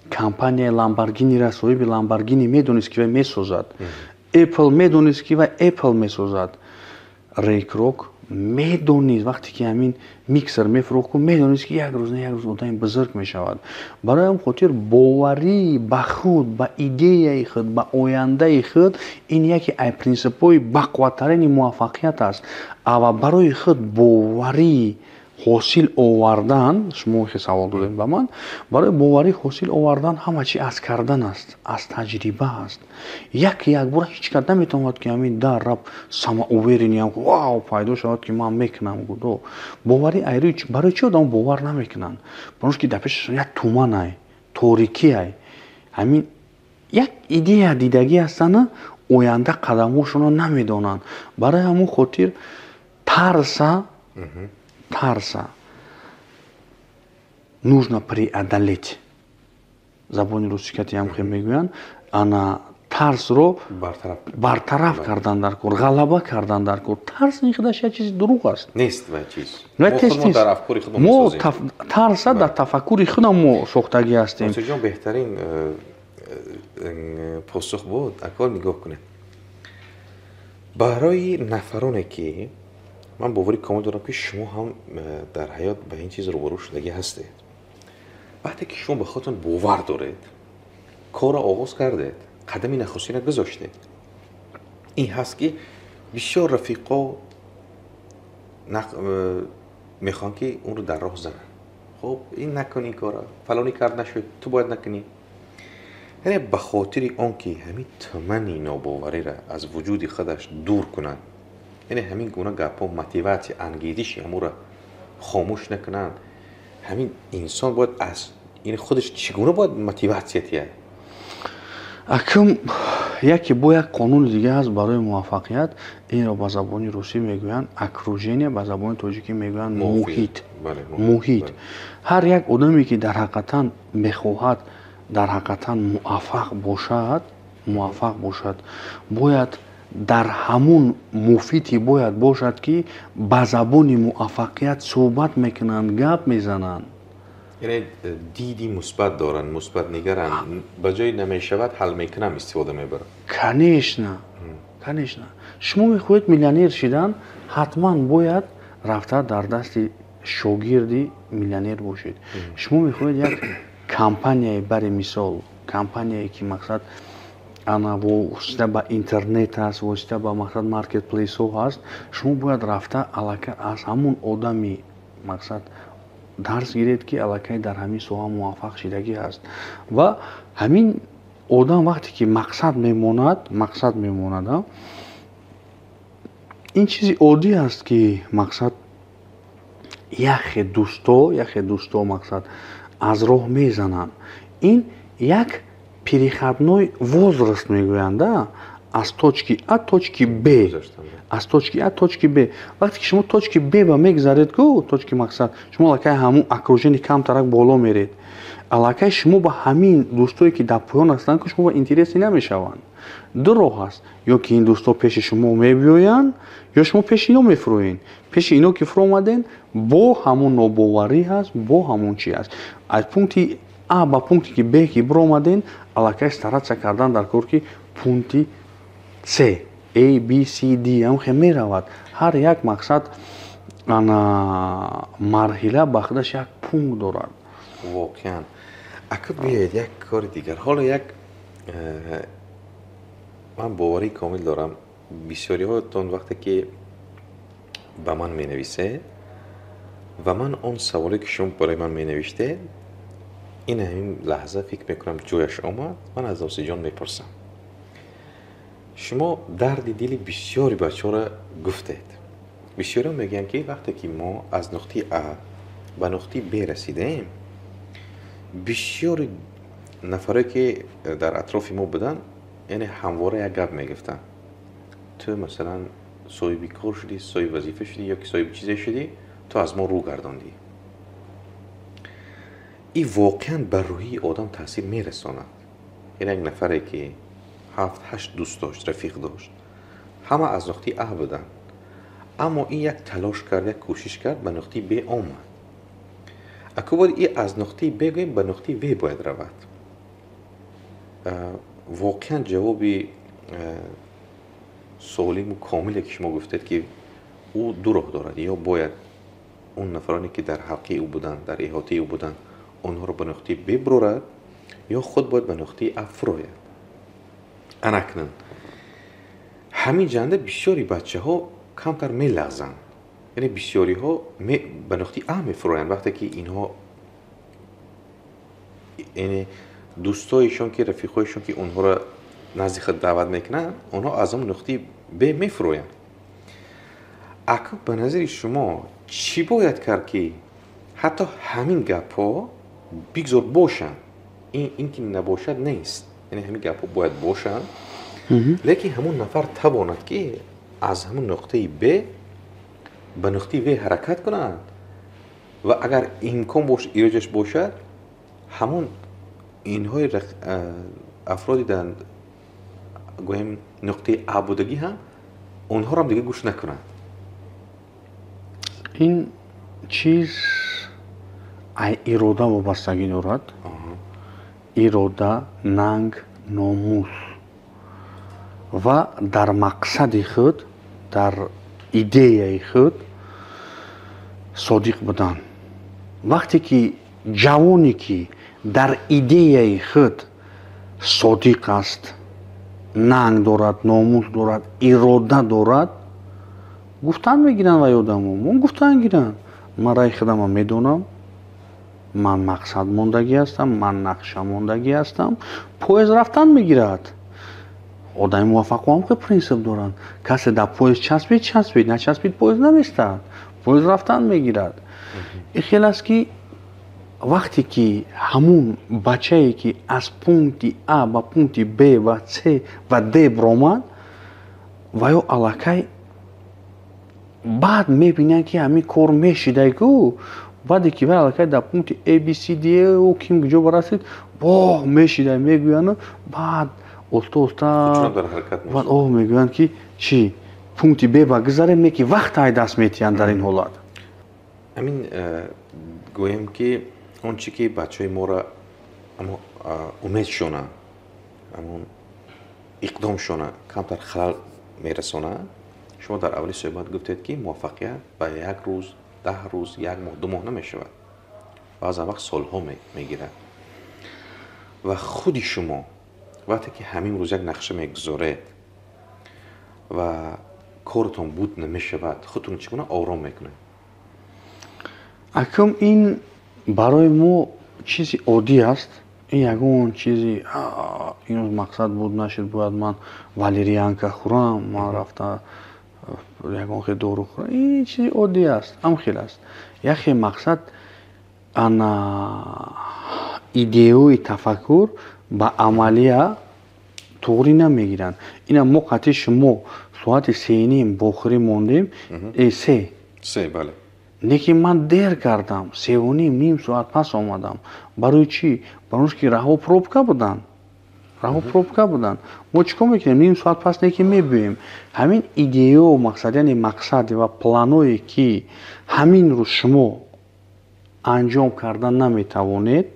Компанияи Ламборгинира соҳиби Ламборгини медонист, ки вай месозад. Apple медонист, ки вай Apple месозад. Рей Крок медонист, вақте ки ҳамин миксер мефурӯхт, медонист, ки як рӯз не як рӯз одами бузург мешавад. Барои ҳам хотир боварӣ ба худ, ба идеяи худ, ба ояндаи худ ин яке аз принсипҳои бақувваттарини муваффақият аст. Ва барои худ боварӣ ҳосил овардан, шумо хе савол додем ба ман, барои боварӣ ҳосил овардан ҳама чи аз кардан аст, аз таҷриба аст. Як якбора ҳеҷ кас наметавонад, ки ҳамин дар раб самоуверенный ам вау пайдо шавад, ки ман мекунам. Гудо боварӣ айрӯи барои чӣ одам бовар намекунанд? Барои ки дар пешашон як туманай, торикиай. Ҳамин як идея дидагӣ ҳастанд, оянда қадамҳошонро намедонанд. Барои ҳамон хотир тарса нужно преодолеть, забони русикати ҳам хел мегӯянд. Ана тарсро бартараф кардан дар кор, ғалаба кардан дар кор. Тарс ин худаш як чизи дурӯғ аст. Нест ва чиз. Мо тарса дар тафаккури худам мо сохтагӣ ҳастем. Носирҷон, беҳтарин посух буд. Акнун нигоҳ кунед. Барои нафароне ки ман бовари комил дорам, ки шумо ҳам дар ҳаёт ба ин чиз рӯбарӯ шудагӣ ҳастед, вақте ки шумо ба худатон бовар доред, корро оғоз кардед, қадами нахустина гузоштед, ин ҳаст ки бисёр рафиқо мехоҳанд, ки онро дар роҳ зананд. Хуб, ин накун, ин кора фалонӣ кард, нашуд, ту бояд накунӣ. Яъне ба хотири он ки ҳамин тумани нобовариро аз вуҷуди худаш дур кунад, яъне ҳамин гуна гапҳо мотиватсия, ангезиши ҳамуро хомӯш накунанд, ҳамин инсон бояд аз ин худаш чӣ гуна бояд мотиватсия тиҳад? Акм яке бо як қонуни дига ҳаст барои муваффақият. Инро ба забони русӣ мегӯянд окружение, ба забони тоҷикӣ мегӯянд муҳит. Муҳит. Ҳар як одаме, ки дар ҳақиқатан мехоҳад дар ҳақиқатан муваффақ бошад, бояд дар ҳамун муфите бояд бошад, ки ба забони муваффақият суҳбат мекунанд, гап мезананд. Яъне диди мусбат доранд, мусбат нигаранд, ба ҷои намешавад ҳал мекунам истифода мебаранд. Конечно, конечно. Шумо мехоҳед миллионер шидан, ҳатман бояд рафта дар дасти шогирди миллионер бошед. Шумо мехоҳед як компанияе, бари мисол, компанияе ки мақсад ана восита ба интернет аст, восита ба мақсад маркетплейсҳо ҳаст, шумо бояд рафта аллакай аз ҳамун одами мақсад дарс гиред, ки аллакай дар ҳамин соҳа муваффақ шидагӣ ҳаст. Ва ҳамин одам вақте ки мақсад мемонад, ин чизи оддӣ аст, ки мақсад яхе дӯсто мақсад аз роҳ мезананд. Ин як переходной возраст мегӯянд, аз точки А точки Б, аз точки А точки Б. Вақте ки шумо точки Б ба мегзаред ку, точки мақсад, шумо аллакай ҳамун окружение камтарак боло меред. Аллакай шумо ба ҳамин дӯстое, ки дар поён ҳастанд ку, шумо ба интересӣ намешаванд. Ду роҳ ҳаст: ё ки ин дӯсто пеши шумо мебиёянд, ё шумо пеши ино мефуроед. Пеши ино ки фуромаден, бо ҳамун нобоварӣ ҳаст, бо ҳамун чи ҳаст. Аз пункти А ба пункти ки Б ки биромаден, аллакай стараться кардан дар кор, ки пункти С, А, Б, С, Д ҳам меравад. Ҳар як мақсад ана марҳила ба худаш як пункт дорад. Воқеан. Ака, биёед як кори дигар. Ҳоло як ман боварии комил дорам, бисёриҳоятон вақте ки ба ман менависед ва ман он саволе, ки шумо барои ман менавиштед, ин ҳамин лаҳза фикр мекунам, ҷояш омад, ман аз Носиҷон мепурсам. Шумо дарди дили бисёри бачаҳоро гуфтед. Бисёриҳо мегӯянд, ки вақте ки мо аз нуқтаи А ба нуқтаи Б расидаем, бисёри нафаре, ки дар атрофи мо буданд, яъне ҳамвора як гап мегуфтанд: ту масалан соҳиби кор шудӣ, соҳиби вазифа шудӣ ё ки соҳиби чизе шудӣ, ту аз мо рӯ гардондӣ. Ин воқеан ба рӯҳии одам таъсир мерасонад. Яъне як нафаре, ки ҳафт ҳашт дӯст дошт, рафиқ дошт, ҳама аз нуқтаи А буданд, аммо ин як талош кард, як кӯшиш кард, ба нуқтаи Б омад. Аку бояд и аз нуқтаи Б гӯем ба нуқтаи В бояд равад. Воқеан ҷавоби солиму комиле, ки шумо гуфтед, ки ӯ ду роҳ дорад: ё бояд он нафароне, ки дар ҳалқаи ӯ буданд, дар иҳотаи ӯ буданд, онҳоро ба нуқтаи Б бирорад, ё худ бояд ба нуқтаи А фурояд. Анакнун ҳамин ҷанда бисёри бачаҳо камтар мелағзанд, яъне бисёриҳо ба нуқтаи А мефуроянд, вақте ки инҳо, яъне дӯстоишон, ки рафиқҳоишон, ки онҳоро назди худ даъват мекунанд, онҳо аз он нуқтаи Б мефуроянд. Аку ба назари шумо чӣ бояд кард, ки ҳатто ҳамин гапҳо бигзор бошанд, ин ки набошад нест, яъне ҳамин гапҳо бояд бошанд, лекин ҳамун нафар тавонад, ки аз ҳамун нуқтаи Б ба нуқтаи В ҳаракат кунад ва агар имкон бош, илоҷаш бошад, ҳамун инҳои афроди дар гӯем нуқтаи А будагӣ ҳам онҳоро дига гӯш накунанд? Ин чиз ай ирода вобастагӣ дорад: ирода, нанг, номус. Ва дар мақсади худ, дар идеяи худ содиқ будан. Вақте ки ҷавоне ки дар идеяи худ содиқ аст, нанг дорад, номус дорад, ирода дорад, гуфтан мегиранд вай одамо. Мо гуфтан гиранд: ман раи худама медонам, ман мақсад мондагӣ ҳастам, ман нақша мондагӣ ҳастам. Поезд рафтан мегирад. Одами муваффақҳо ҳам хел принсип доранд. Касе дар поезд часпид, часпид, начаспид, поезд наместад, поезд рафтан мегирад. Ин хел аст, ки вақте ки ҳамун бачае ки аз пункти а ба пункти б ва с ва д биромад, ва ё аллакай баъд мебинанд, ки ҳамин кор мешидай ку. Баъде ки вай аллакай дар пункти а, б, с, д, е ким куҷо барасид, боҳ мешидай мегӯяну баъд оста оста баъд оҳ мегӯянд, ки чӣ, пункти б ба гузарем, не ки вақт ай даст метиҳанд дар ин ҳолат. Ҳамин гӯем, ки он чӣ ки бачаҳои моро умедшона, ҳамон иқдомшона камтар халал мерасонад. Шумо дар аввали суҳбат гуфтед, ки муваффақият ба як рӯз, 10 рӯз, як моҳ, 2 моҳ намешавад, баъзан вақт солҳо мегирад. Ва худи шумо вақте ки ҳамин рӯз як нақша мегузоред ва коротон буд намешавад, худтон чӣ гуна ором мекунед? Акм, ин барои мо чизи оддӣ аст. Ин ягон чизи ин мақсад буд нашуд, бояд ман валерианка хӯрам, ман рафта ягон хел дору хӯрам, ин чизи оддӣ аст. Ам хел аст, яхе мақсад ана идеои тафаккур ба амалия туғрӣ намегиранд. Ина мо қатъи шумо соати 3:30 бохӯрӣ мондем, 3. 3, бале. Лекин ман дер кардам, 3:30, ним соат пас омадам. Барои чӣ? Барои ки раҳо пробка буданд, раҳо пробка буданд. Мо чӣ кор мекунем? Ним соат пас неки мебиёем. Ҳамин идео мақсад, яъне мақсад ва планое ки ҳамин рӯз шумо анҷом карда наметавонед,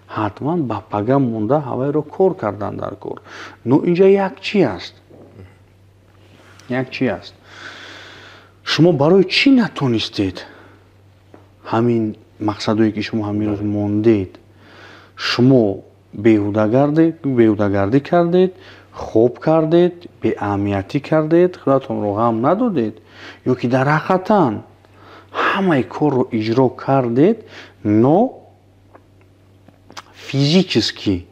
ҳатман ба пага монда ҳавайро кор кардан дар кор. Но инҷа як чи аст, як чи аст: шумо барои чӣ натонистед ҳамин мақсадое ки шумо ҳамин рӯз мондед? Шумо беҳудагардӣ кардед, хоб кардед, беаҳамиятӣ кардед, худатонро ғам надодед, ё ки дар ҳақиқатан ҳамаи корро иҷро кардед, но физически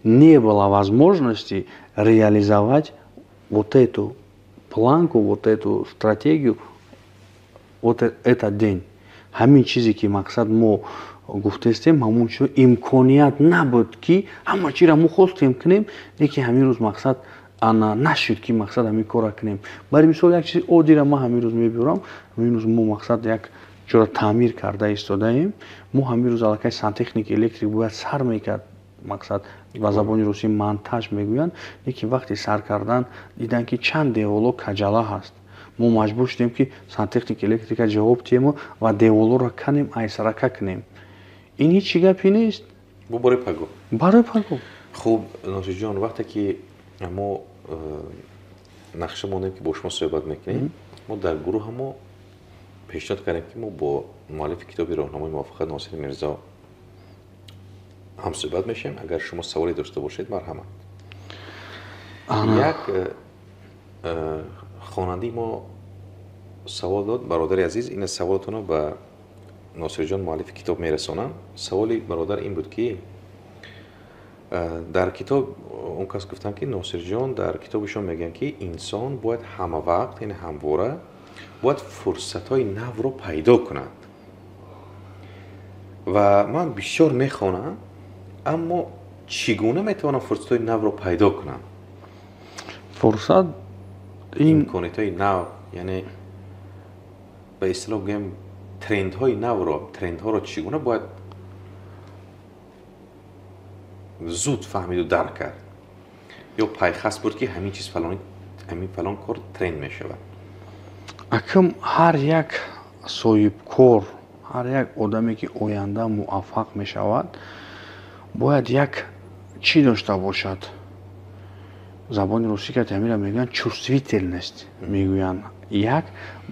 не было возможности реализовать вот эту планку, вот эту стратегию, вот этот день? Ҳамин чизе ки мақсад мо гуфтаистем, ҳамон чиз имконият набуд, ки ҳама чиро мо хостем кунем, лекин ҳамин рӯз мақсад ана нашуд, ки мақсад ҳамин корро кунем. Барои мисол, як чизи оддиро ман ҳамин рӯз мебиёрам. Ҳамин рӯз мо мақсад як ҷоро таъмир карда истодаем. Мо ҳамин рӯз аллакай сантехник, электрик бояд сар мекард, мақсад ба забони русӣ монтаж мегӯянд. Лекин вақти сар кардан диданд, ки чанд деволо каҷала ҳаст. Мо маҷбур шудем, ки сантехник, электрика ҷавоб диҳему ва деволоро канем, айсарака кунем. Ин ҳеҷ чӣ гапе нест. Бу барои паго. Барои паго. Хуб, Носирҷон, вақте ки мо нақша мондем, ки бо шумо суҳбат мекунем, мо дар гурӯҳамо пешниҳод кардем, ки мо бо муаллифи китоби «Роҳнамои муваффақият» Носири Мирзо ҳамсӯҳбат мешавем, агар шумо саволе дошта бошед, марҳамат. Як хонандаи мо савол дод. Бародари азиз, ин саволатонро ба Носирҷон, муаллифи китоб, мерасонам. Саволи бародар ин буд, ки дар китоб он кас гуфтанд, ки Носирҷон дар китобашон мегӯянд, ки инсон бояд ҳама вақт, яъне ҳамвора бояд фурсатҳои навро пайдо кунад. Ва ман бисёр мехонам, аммо чӣ гуна метавонам фурсатҳои навро пайдо кунам? Фурсат ин имкониятҳои нав, яъне ба истилоҳ гӯем, трендҳои навро, трендҳоро чӣ гуна бояд зуд фаҳмиду дарк кард ё пайхас буд, ки ҳамин чиз фалон, ҳамин фалон кор тренд мешавад? Акм, ҳар як соҳибкор, ҳар як одаме ки оянда муваффақ мешавад, бояд як чӣ дошта бошад. Забони русӣ кати ҳамира мегӯянд, чувствительность мегӯянд. Як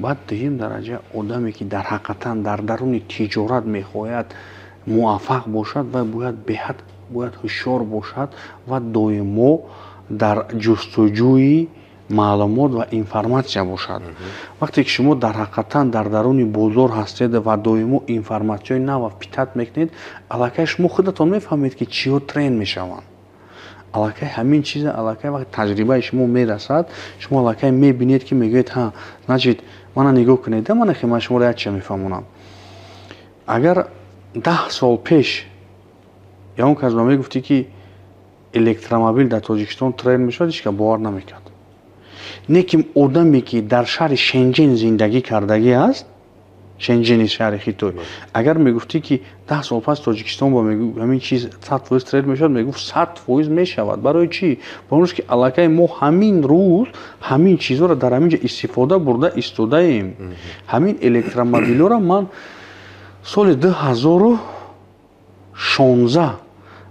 баъд дуюм дараҷа, одаме, ки дар ҳақиқатан дар даруни тиҷорат мехоҳад муваффақ бошад, вай бояд беҳад бояд ҳушёр бошад ва доимо дар ҷустуҷӯи маълумот ва информатсия бошад. Вақте ки шумо дар ҳақиқатан дар даруни бозор ҳастед ва доимо информатсияи нава впитать мекунед, аллакай шумо худатон мефаҳмед, ки чиҳо тренд мешаванд. Аллакай ҳамин чиза, аллакай вақте таҷрибаи шумо мерасад, шумо аллакай мебинед, ки мегӯед: «Ҳа, значит, мана нигоҳ кунед, мана хе ман шуморо як чиза мефаҳмонам». Агар 10 сол пеш ягон кас ба мегуфтӣ, ки электромобил дар Тоҷикистон тренд мешавад, ҳеч кас бовар намекард. Лекин одаме, ки дар шаҳри Шенҷен зиндагӣ кардагӣ аст, Шенҷени шаҳри Хитой, агар мегуфтӣ, ки 10 сол пас Тоҷикистон бо ҳамин чиз 100% тренд мешавад, мегуфт: «100% мешавад». Барои чӣ? Барои ки аллакай мо ҳамин рӯз ҳамин чизҳоро дар ҳамин ҷо истифода бурда истодаем. Ҳамин электромобилҳоро ман соли 2016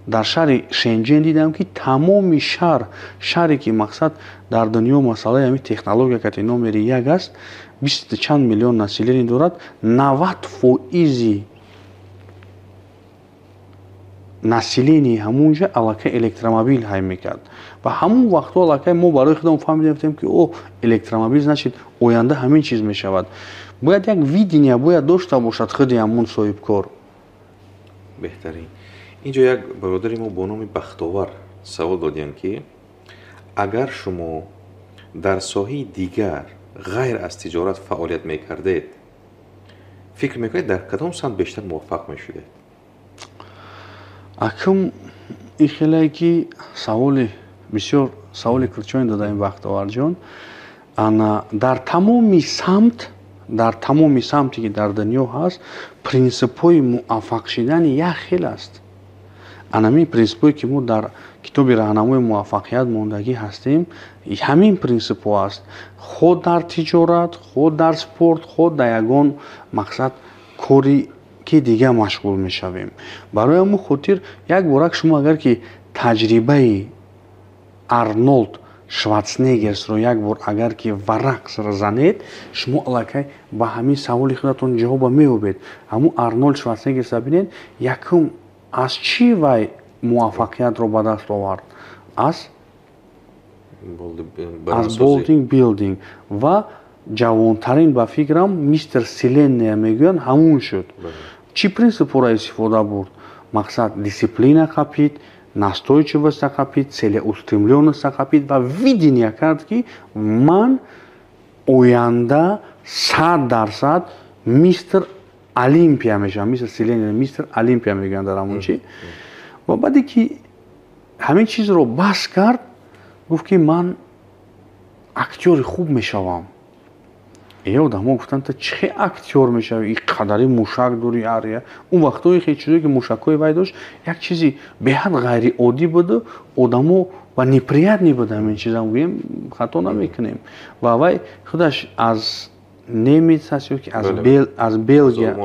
дар шаҳри Шенҷен дидам, ки тамоми шаҳр, шаҳре ки мақсад дар дунё масъалаи ҳамин технология кати номери як аст, бисту чанд миллион население дорад, 90 фоизи население ҳамун ҷа аллакай электромобил ҳай мекард. Ва ҳамун вақтҳо аллакай мо барои худамон фаҳмидем, ки о, электромобил, значит, оянда ҳамин чиз мешавад. Бояд як видение бояд дошта бошад худи ҳамун соҳибкор. Беҳтарин. Инҷо як бародари мо бо номи Бахтовар савол додем, ки агар шумо дар соҳаи дигар ғайр аз тиҷорат фаъолият мекардед, фикр мекунед, дар кадом самт бештар муваффақ мешудед? Акм ин хелае ки саволи бисёр саволи курчоин додаем, Бахтоварҷон. Ана дар тамоми самт, дар тамоми самте ки дар дунё ҳаст, принсипҳои муваффақ шидани як хел аст. Анамин принсипҳое, ки мо дар китоби «Раҳнамои муваффақият» мондагӣ ҳастем, ҳамин принсипҳо аст, хо дар тиҷорат, хо дар спорт, хо дар ягон мақсад кори ки дига машғул мешавем. Барои ҳамун хотир як борак шумо агар ки таҷрибаи Арнолд Шварценеггерсро як бор агар ки варақ занед, шумо аллакай ба ҳамин саволи худатон ҷавоба меёбед. Ҳамун Арнолд Шварценеггерсро бинед, якум аз чӣ вай муваффақиятро ба даст овард? Аз бодибилдинг. Ва ҷавонтарин, ба фикрам, мистер Вселенная мегӯянд, ҳамун шуд. Чӣ принсипҳоро истифода бурд? Мақсад дисциплина қапид, настойчивость қапид, целеустремлённость қапид ва видение кард, ки ман оянда 100% мистер Олимпия мешавам. Мистер Вселенная, мистер Олимпия мегӯянд дар ҳамон чи. Ва баъде ки ҳамин чизро бас кард, гуфт, ки ман актёри хуб мешавам. Е, одамо гуфтанд: «Ту чӣ хел актёр мешавӣ, и қадари мушак дорӣ?» Ария он вақтҳое хел чизое ки мушакҳои вай дошт, як чизи беҳад ғайриоддӣ буду одамо ва неприятный буд. Ҳамин чизам гӯем, хато намекунем. Ва вай худаш аз немец аст ё ки аз Белгия,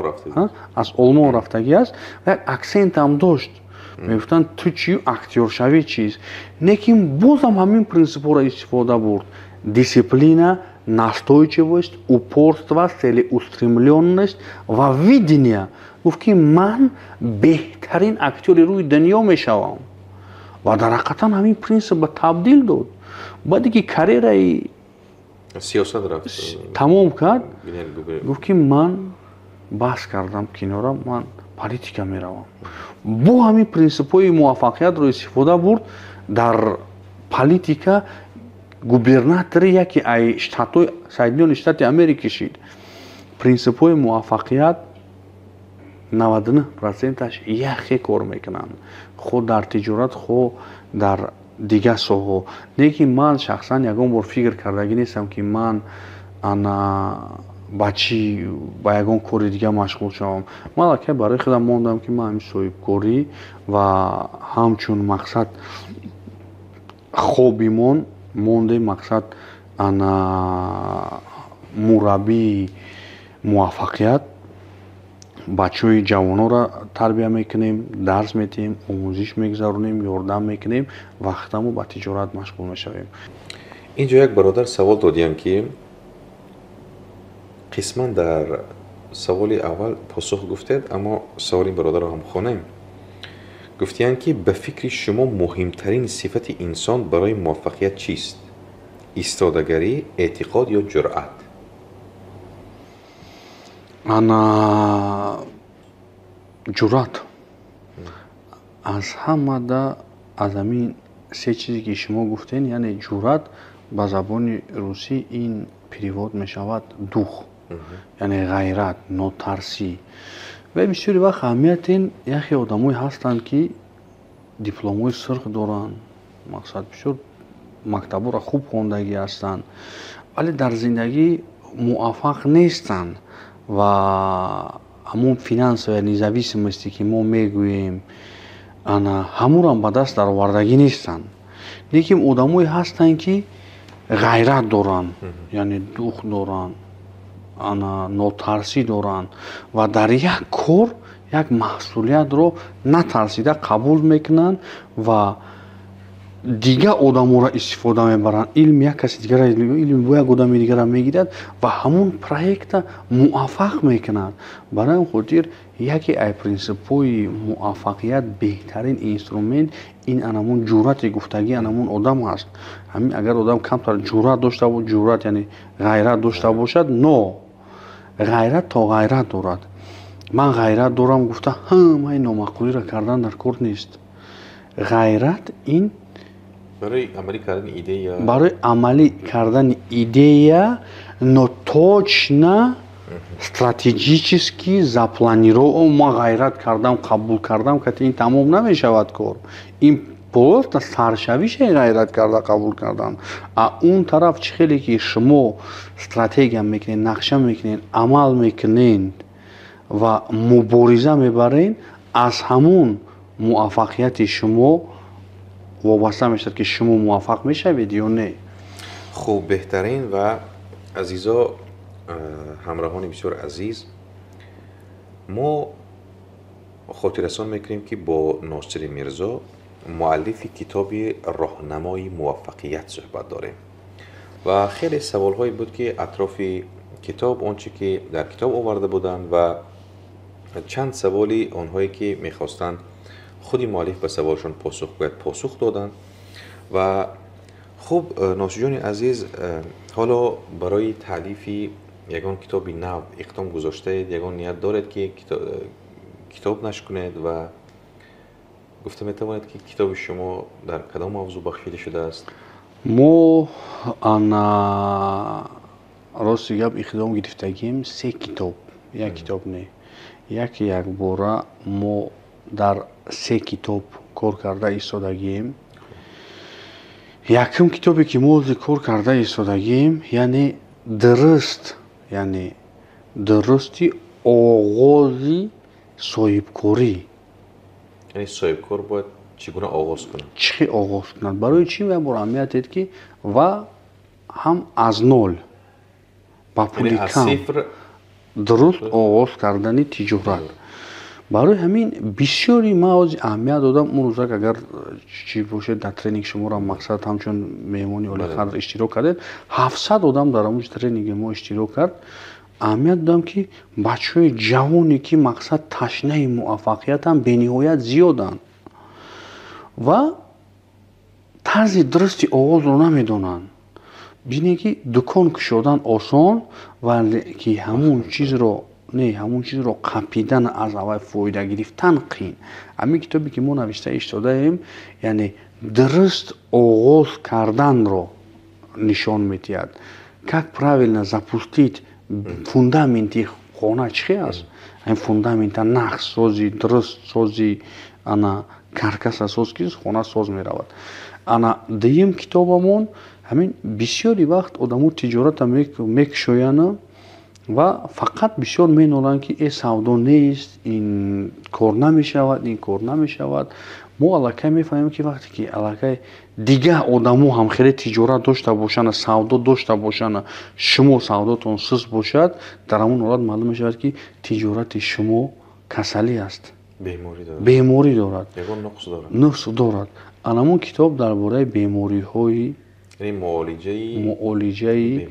аз Олмон рафтагӣ аст ва як аксентам дошт. Мегуфтанд: «Ту чию актёршавӣ чиз?» Лекин бозам ҳамин принсипҳоро истифода бурд: дисциплина, настойчивость, упорство, целеустремленность ва видение. Гуфт, ки ман беҳтарин актёри рӯи дунё мешавам, ва дар ҳақиқатан ҳамин принсип ба табдил дод. Баъде ки карьераи сиёсат рафт, тамом кард, гуфт, ки ман бас кардам кинора, ман политика меравам. Бо ҳамин принсипҳои муваффақиятро истифода бурд, дар политика губернатори яке ай штатҳои Соединённые Штаты Америки шид. Принсипҳои муваффақият 99 проценташ яхе кор мекунанд, хо дар тиҷорат, хо дар дигар соҳаҳо. Лекин ман шахсан ягон бор фикр кардагӣ нестам, ки ман ана ба чӣ, ба ягон кори дига машғул шавам. Ман аллакай барои худам мондам, ки ман ҳамин соҳибкорӣ ва ҳамчун мақсад хобимон мондем, мақсад ана мураббии муваффақият. Бачаҳои ҷавононро тарбия мекунем, дарс метиҳем, омӯзиш мегузаронем, ёрдам мекунем, вақтамо ба тиҷорат машғул мешавем. Инҷо як бародар савол додиям, ки қисман дар саволи аввал посух гуфтед, аммо саволи ин бародарро ҳам хонем. Гуфтиянд, ки ба фикри шумо муҳимтарин сифати инсон барои муваффақият чист? Истодагарӣ, эътиқод ё ҷуръат? Ана, ҷуръат аз ҳамада, аз ҳамин се чизе, ки шумо гуфтен, яъне ҷуръат ба забони русӣ ин перевод мешавад дух, яъне ғайрат, нотарсӣ. Ва бисёри вақт аҳамиятин, яхе одамое ҳастанд, ки дипломҳои сурх доранд, мақсад, бисёр мактабҳоро хуб хондагӣ ҳастанд, вале дар зиндагӣ муваффақ нестанд ва ҳамун финансовая независимости, ки мо мегӯем, ана ҳамурам ба даст даровардагӣ нестанд. Лекин одамое ҳастанд, ки ғайрат доранд, яъне дух доранд, ана нотарсӣ доранд ва дар як кор як маҳсулиятро натарсида қабул мекунанд ва дигар одаморо истифода мебаранд, илми як каси дигара, илми бо як одами дигара мегирад ва ҳамун проекта муваффақ мекунад. Барои он хотир яке аз принсипҳои муваффақият, беҳтарин инструмент ин анамун ҷуръати гуфтагӣ анамун одам аст. Ҳамин агар одам камтар ҷуръат дошта, ҷуръат яъне ғайрат дошта бошад, но ғайрат то ғайрат дорад. Ман ғайрат дорам гуфта, ҳамаи номаъқулиро кардан дар кор нест. Ғайрат ин барои амалӣ кардани идея. Барои амалӣ кардани идея, но точно стратегически запланирован. Ман ғайрат кардам, қабул кардам, кати ин тамом намешавад кор. Ин просто саршавише ғайрат карда қабул кардан. А он тараф чӣ хеле ки шумо стратегия мекунед, нақша мекунед, амал мекунед ва мубориза мебаред, аз ҳамун муваффақияти шумо вобаста мешавад, ки шумо муваффақ мешавед ё не. Хуб, беҳтарин. Ва азизо, ҳамроҳони бисёр азиз, мо хотиррасон мекунем, ки бо Носири Мирзо, муаллифи китоби «Роҳнамои муваффақият» суҳбат дорем ва хеле саволҳое буд, ки атрофи китоб, он чӣ ки дар китоб оварда буданд ва чанд саволи онҳое, ки мехостанд худи муаллиф ба саволшон посух гӯяд, посух доданд. Ва хуб, Носирҷони азиз, ҳоло барои таълифи ягон китоби нав иқдом гузоштаед, ягон ният доред, ки китоб нашр кунед ва гуфта метавонед, ки китоби шумо дар кадом мавзӯъ бахшида шудааст? Мо, ана, рости гап, иқдом гирифтагием се китоб, як китоб не, яке якбора мо дар се китоб кор карда истодагием. Якум китобе, ки мо ҳозир кор карда истодагием, яъне дуруст, яъне дурусти оғози соҳибкорӣ. Яъне соҳибкор бояд чӣ гуна оғоз кунад? Чӣ хел оғоз кунад. Барои чӣ як бор аҳамият дед, ки ва ҳам аз нол ба пули кам дуруст оғоз кардани тиҷорат. Барои ҳамин бисёри ман ҳозир аҳамият додам. Он рӯзак, агар чӣ бошед, дар тренинг шуморо, мақсад, ҳамчун меҳмони олиқадр иштирок кардед, 700 одам дар ҳамун тренинги мо иштирок кард. Аҳамият додам, ки бачаҳои ҷавоне, ки, мақсад, ташнаи муваффақиятам бениҳоят зиёданд ва тарзи дурусти оғозро намедонанд. Бинед, ки дукон кушодан осон, вале ки ҳамун чизро не, ҳамун чизро қапидан, аз аввал фоида гирифтан қиин. Ҳамин китобе, ки мо навишта истодаем, яъне дуруст оғоз карданро нишон медиҳад, как правильно запустить. Фундаменти хона чӣ хел аст, ҳамин фундамента нақш созӣ, дуруст созӣ, ана каркаса соз, ки хона соз меравад. Ана дуюм китобамон ҳамин. Бисёри вақт одамо тиҷората мекушоянд. Ва фақат бисёр меноланд, ки э савдо нест, ин кор намешавад, ин кор намешавад. Мо аллакай мефаҳмем, ки вақте ки аллакай дигар одамо ҳам хеле тиҷорат дошта бошанд, савдо дошта бошанд, шумо савдотон суст бошад, дар ҳамон ҳолат маълум мешавад, ки тиҷорати шумо касалӣ аст, беморӣ дорад, нуқс дорад. Анамон китоб дар бораи бемориҳои муолиҷаи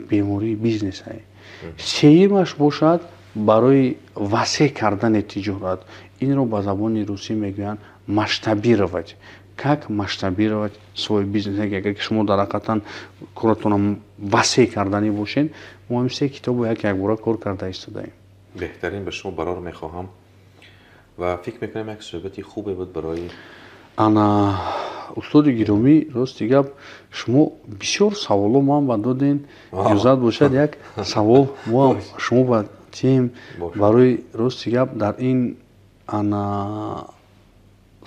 бемории бизнес. Сеюмаш бошад барои васеъ кардани тиҷорат. Инро ба забони русӣ мегӯянд масштабировать, как масштабировать свой бизнес. Агар ки шумо дар ҳақиқатан коратонро васеъ карданӣ бошед, мо ҳамин се китобо як якбора кор карда истодаем. Беҳтарин, ба шумо барор мехоҳам ва фикр мекунам, як суҳбати хубе буд барои Ана, устоди гиромӣ, рости гап, шумо бисёр саволо ман ба доден. Иҷозат бошад, як савол мо шумо ба тием. Барои рости гап, дар ин ана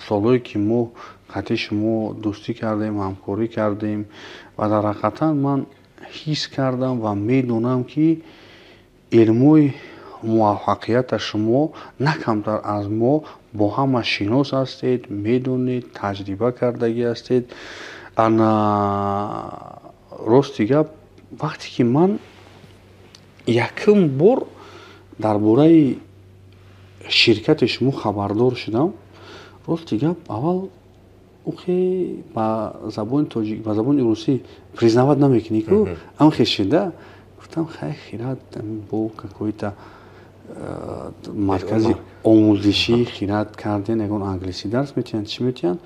солҳое ки мо қатъи шумо дӯстӣ кардем, ҳамкорӣ кардем ва дар ҳақиқатан ман ҳис кардам ва медонам, ки илмои муваффақията шумо на камтар аз мо бо ҳама шинос ҳастед, медонед, таҷриба кардагӣ ҳастед. Ана, рости гап, вақте ки ман якум бор дар бораи ширкати шумо хабардор шудам, рости гап, аввал ухе ба забони тоҷик, ба забони русӣ признавать намекунӣ ку, амхе шида гуфтам: хай, хират бо какой-то маркази омӯзишӣ хират карден, ягон англисӣ дарс метиҳанд, чӣ метиҳанд.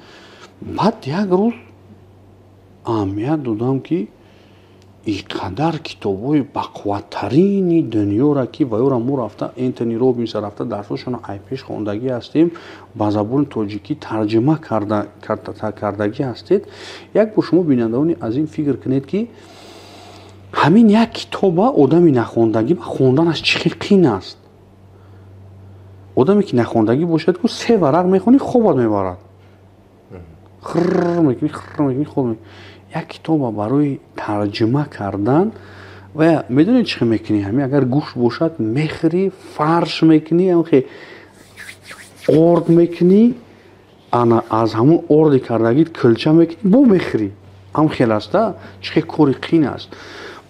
Баъд як рӯз аҳамият додам, ки и қадар китобҳои бақувваттарини дунёра, ки ваёра мо рафта Энтони Робинса рафта дарсҳошонро айпеш хондагӣ ҳастем, ба забони тоҷикӣ тарҷума кардагӣ ҳастед. Як бор шумо, бинандаони аз ин, фикр кунед, ки ҳамин як китоба одами нахондагӣ ба хонданаш чӣ хел қин аст. Одаме ки нахондагӣ бошад ку, се варақ мехонӣ, хобат мебарад, хрр мекунӣ, хрр мекунӣ, хоб. Як китоба барои тарҷума кардан ва медонед чӣ хел мекунӣ? Ҳамин агар гӯшт бошад, мехӯрӣ, фарш мекунӣ, амхе орд мекунӣ, ана аз ҳамун орди кардагит кӯлча мекунӣ, бо мехӯрӣ. Ам хел аста, чӣ хел кори қин аст.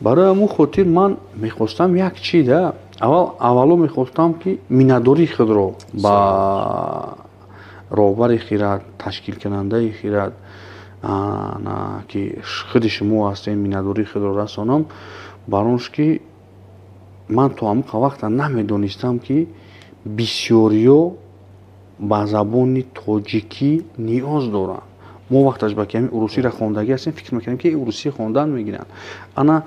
Барои ҳамун хотир ман мехостам як чи да аввал, аввало мехостам, ки миннатдории худро ба роҳбари хират, ташкилкунандаи хират, ки худи шумо ҳастем, миннатдории худро расонам, бар он ки ман то ҳамон вақта намедонистам, ки бисёриё ба забони тоҷикӣ ниёз доранд. Мо вақташ ба ки ҳамин урусиро хондагӣ ҳастем, фикр мекардем, ки урусӣ хондан мегиранд. Ана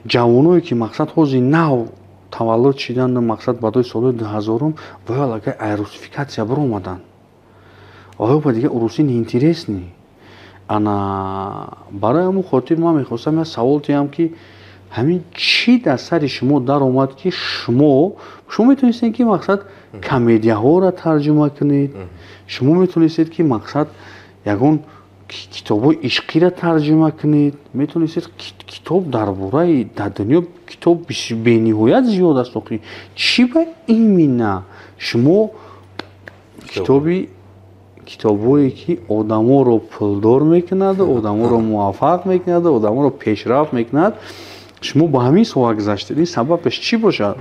ҷавоное ки мақсад ҳозир нав таваллуд шиданду, мақсад баъдои солҳои 2000-ум, ваё аллакай ай русификация баромаданд, ваё ба дигар урусӣ неинтересный. Ана барои ҳамун хотир ман мехостам як савол диҳам, ки ҳамин чӣ дар сари шумо даромад, ки шумо метавонистед, ки мақсад комедияҳоро тарҷума кунед, шумо метавонистед, ки мақсад ягон китобҳои ишқиро тарҷума кунед, метавонистед китоб дар бораи, дар дунё китоб бениҳоят зиёд аст, охи чӣ ба именно шумо китобҳое ки одаморо пулдор мекунаду одаморо муваффақ мекунаду одаморо пешрафт мекунад, шумо ба ҳамин соҳа гузаштед? Ин сабабаш чӣ бошад?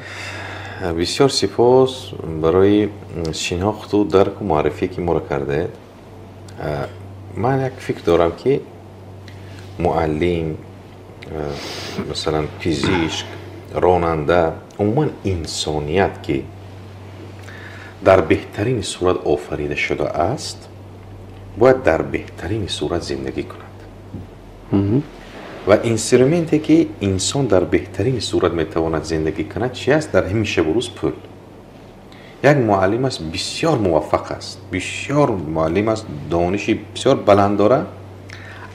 Бисёр сипос барои шинохту дарку муаррифие, ки моро кардаед. Ман як фикр дорам, ки муаллим, масалан, пизишк, ронанда, умуман инсоният, ки дар беҳтарини сурат офарида шудааст, бояд дар беҳтарини сурат зиндагӣ кунад. Ва инструменте, ки инсон дар беҳтарини сурат метавонад зиндагӣ кунад, чи аст дар ҳамин шабу рӯз? Пул. Як муаллим аст, бисёр муваффақ аст, бисёр муаллим аст, дониши бисёр баланд дорад.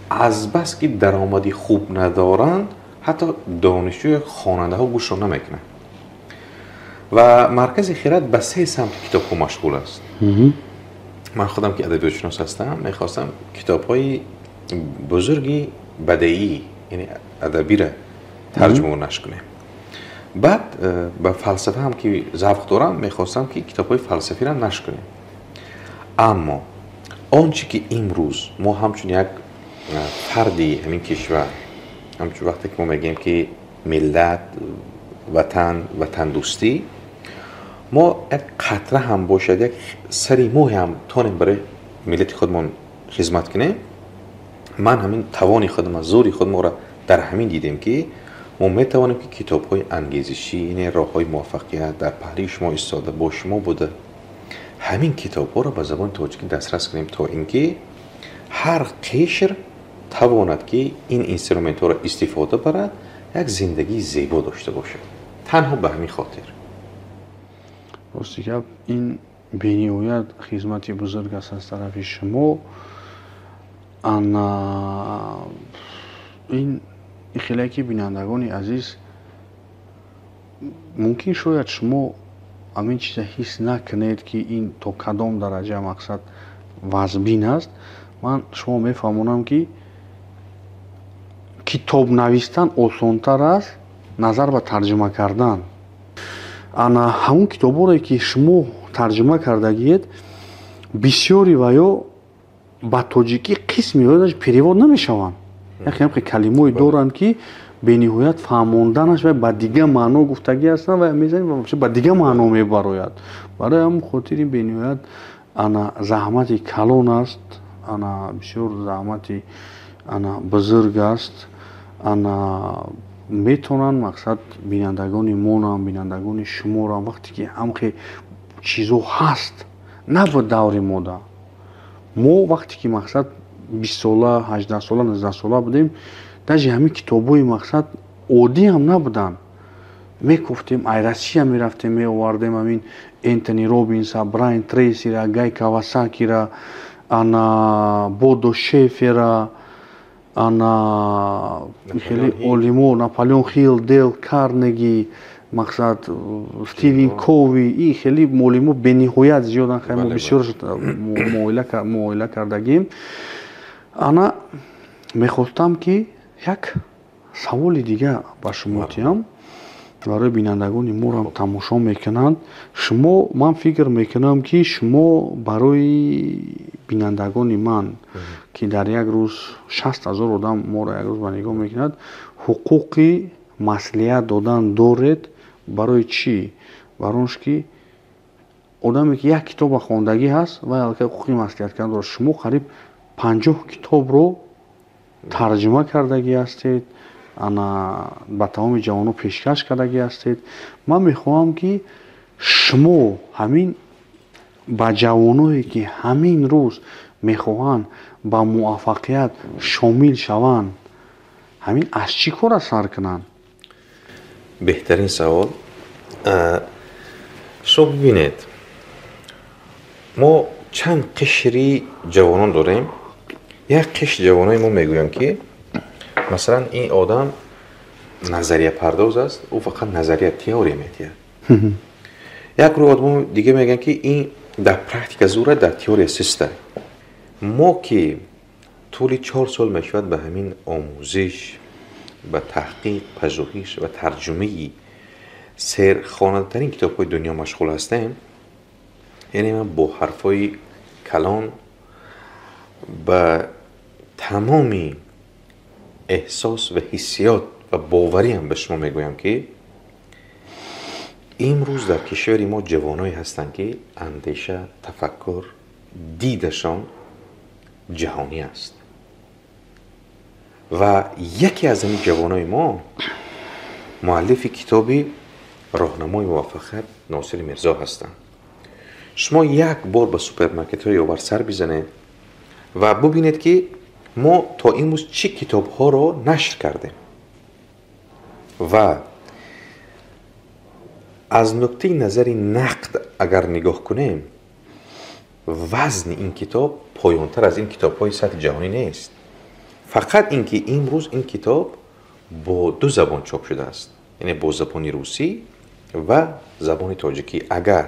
Азбаски даромади хуб надоранд, ҳатто донишҷӯи хонандаҳо гӯшро намекунанд. Ва маркази хират ба се самти китобҳо машғул аст. Ман худам, ки адабиётшинос ҳастам, мехостам китобҳои бузурги бадеӣ, яъне адабиро тарҷумаву нашр кунем. Баъд ба фалсафа ҳам ки завқ дорам, мехостам ки китобҳои фалсафиро нашр кунем. Аммо он чӣ ки имрӯз мо ҳамчун як фарди ҳамин кишвар, ҳамчун вақте ки мо мегӯем ки миллат, ватан, ватандӯстӣ, мо як қатра ҳам бошад, як сари моҳе ҳам тонем барои миллати худмон хизмат кунем. Ман ҳамин тавони худам, зӯри худморо дар ҳамин дидем ки мо метавонем ки китобҳои ангезишӣ, яъне роҳҳои муваффақият дар паҳлӯи шумо истода, бо шумо буда, ҳамин китобҳоро ба забони тоҷикӣ дастрас кунем, то ин ки ҳар қишр тавонад ки ин инструментҳоро истифода барад, як зиндагии зебо дошта бошад. Танҳо ба ҳамин хотир. Рости гап, ин бениҳоят хизмати бузург аст аз тарафи шумо. Ана ин хеле ки бинандагони азиз, мумкин шояд шумо ҳамин чиза ҳис накунед, ки ин то кадом дараҷа мақсад вазбин аст. Ман шумо мефаҳмонам, ки китоб навистан осонтар аст назар ба тарҷума кардан. Ана ҳамон китобҳое ки шумо тарҷума кардагиед, бисёри ваё ба тоҷикӣ қисми ҳояш перевод намешаванд. Яке калимое доранд, ки бениҳоят фаҳмонданаш ва ба дигар маъно гуфтагӣ ҳастанд ва мезанед ва ба дигар маъно мебарояд. Барои ҳамон хотири бениҳоят ана заҳмати калон аст, ана бисёр заҳмати ана бузург аст. Ана метавонанд мақсад бинандагони монам, бинандагони шуморам, вақте ки ҳамхе чизо ҳаст, набуд даври мода. Мо вақте ки мақсад 20 сола, 18 сола, 19 сола будем, даже ҳамин китобҳои мақсад оддӣ ҳам набуданд. Мекуфтем, ай Россия мерафтем, меовардем ҳамин Энтони Робинса, Брайан Трейсира, Гай Кавасакира, ана Бодо Шефера, ана хеле олимо, Наполеон Хилл, Дел Карнеги, мақсад Стивен Кови, ин хеле олимо бениҳоят зиёданд. Мо бисёр муоила кардагим. Ана мехостам, ки як саволи дигар ба шумо диҳам, барои бинандагони морам тамошо мекунанд. Шумо, ман фикр мекунам, ки шумо барои бинандагони ман, ки дар як рӯз 60 000 одам моро як рӯз ба нигоҳ мекунад, ҳуқуқи маслиҳат додан доред. Барои чӣ? Барои он ки одаме ки як китоба хондагӣ ҳаст, вай аллакай ҳуқуқи маслиҳат кардан дорад. Шумо қариб 50 китобро тарҷума кардагӣ ҳастед, ана ба тамоми ҷавонон пешкаш кардагӣ ҳастед. Ман мехоҳам, ки шумо ҳамин ба ҷавоное, ки ҳамин рӯз мехоҳанд ба муваффақият шомил шаванд, ҳамин аз чӣ кора сар кунанд? Беҳтарин савол. Шумо бибинед, мо чанд қишри ҷавонон дорем. Як қишр ҷавонои мо мегӯянд, ки масалан ин одам назарияпардоз аст, ӯ фақат назария, теория медиҳад. Як гурӯҳ одамои дига мегӯянд, ки ин дар практика зӯра, дар теория систа. Мо ки тӯли 4 сол мешавад ба ҳамин омӯзиш, ба таҳқиқ, пажӯҳиш ва тарҷумаи серхонандатарин китобҳои дунё машғул ҳастем, яъне ман бо ҳарфҳои калон ба тамоми эҳсос ва ҳиссиёт ва бовариам ба шумо мегӯям, ки имрӯз дар кишвари мо ҷавоное ҳастанд, ки андеша, тафаккур, дидашон ҷаҳонӣ аст. Ва яке аз ҳамин ҷавонои мо муаллифи китоби «Роҳнамои муваффақият» Носири Мирзо ҳастанд. Шумо як бор ба супермаркетҳои Ёвар сар бизанед ва бубинед, ки мо то имрӯз чӣ китобҳоро нашр кардем. Ва аз нуқтаи назари нақд агар нигоҳ кунем, вазни ин китоб поёнтар аз ин китобҳои сатҳи ҷаҳонӣ нест. Фақат ин ки имрӯз ин китоб бо ду забон чоп шудааст, яъне бо забони русӣ ва забони тоҷикӣ. Агар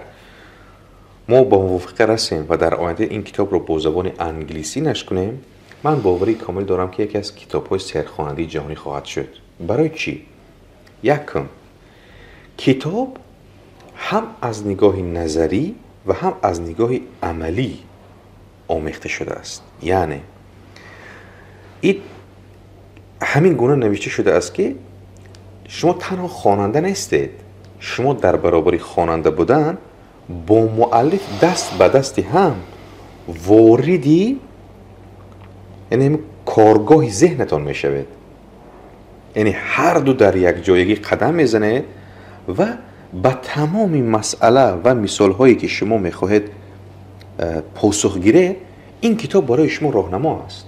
мо ба мувофиқа расем ва дар оянда ин китобро бо забони англисӣ нашр кунем, ман боварии комил дорам, ки яке аз китобҳои серхонандаи ҷаҳонӣ хоҳад шуд. Барои чӣ? Якум Китоб ҳам аз нигоҳи назарӣ ва ҳам аз нигоҳи амалӣ омехта шудааст. Яъне ин ҳамин гуна навишта шудааст, ки шумо танҳо хонанда нестед, шумо дар баробари хонанда будан бо муаллиф даст ба дасти ҳам вориди, яъне, коргоҳи зеҳнатон мешавед. Яъне ҳарду дар якҷоягӣ қадам мезанед ва ба тамоми масъала ва мисолҳое, ки шумо мехоҳед посух гиред, ин китоб барои шумо роҳнамо аст.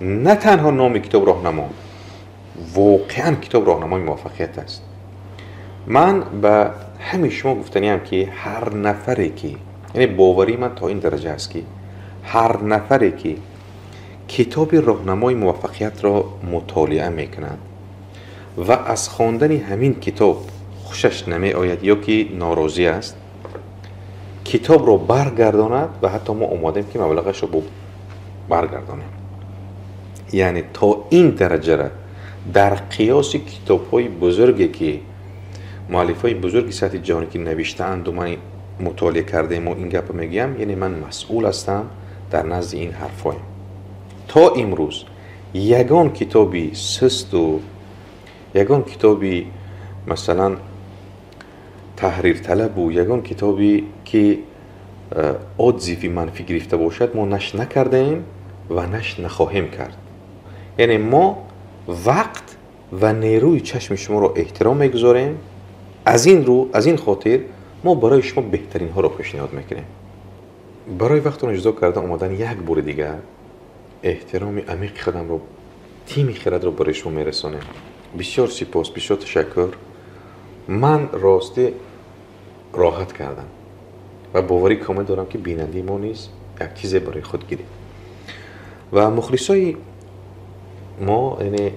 На танҳо номи китоб роҳнамо, воқеан китоб роҳнамои муваффақият аст. Ман ба ҳамин шумо гуфтаниам, ки ҳар нафаре ки, яъне боварии ман то ин дараҷа аст, ки ҳар нафаре ки китоби роҳнамои муваффақиятро мутолиа мекунад ва аз хондани ҳамин китоб хушаш намеояд ё ки норозӣ аст, китобро баргардонад ва ҳатто мо омодем, ки маблағашро баргардонем. Яъне то ин дараҷара дар қиёси китобҳои бузурге, ки муаллифҳои бузурги сатҳи ҷаҳонӣ ки навиштаанду ман мутолиа кардаему ин гапро мегӯям, яъне ман масъул ҳастам дар назди ин ҳарфҳоем. То имрӯз ягон китоби сусту ягон китоби, масалан, таҳрирталабу ягон китобе ки отзыв и манфӣ гирифта бошад, мо нашр накардаем ва нашр нахоҳем кард. Яъне мо вақт ва нерӯи чашми шуморо эҳтиром мегузорем. Аз ин рӯ, аз ин хотир мо барои шумо беҳтаринҳоро пешниҳод мекунем. Барои вақтон ҷудо карда омадан як бори дигар эҳтироми амиқи худамро, тими Хирадро барои шумо мерасонем. Бисёр сипос, бисёр ташаккур. Ман ростӣ роҳат кардам ва боварӣ комил дорам, ки бинандаи мо низ як чизе барои худ гирифт. Ва мухлисои мо, яъне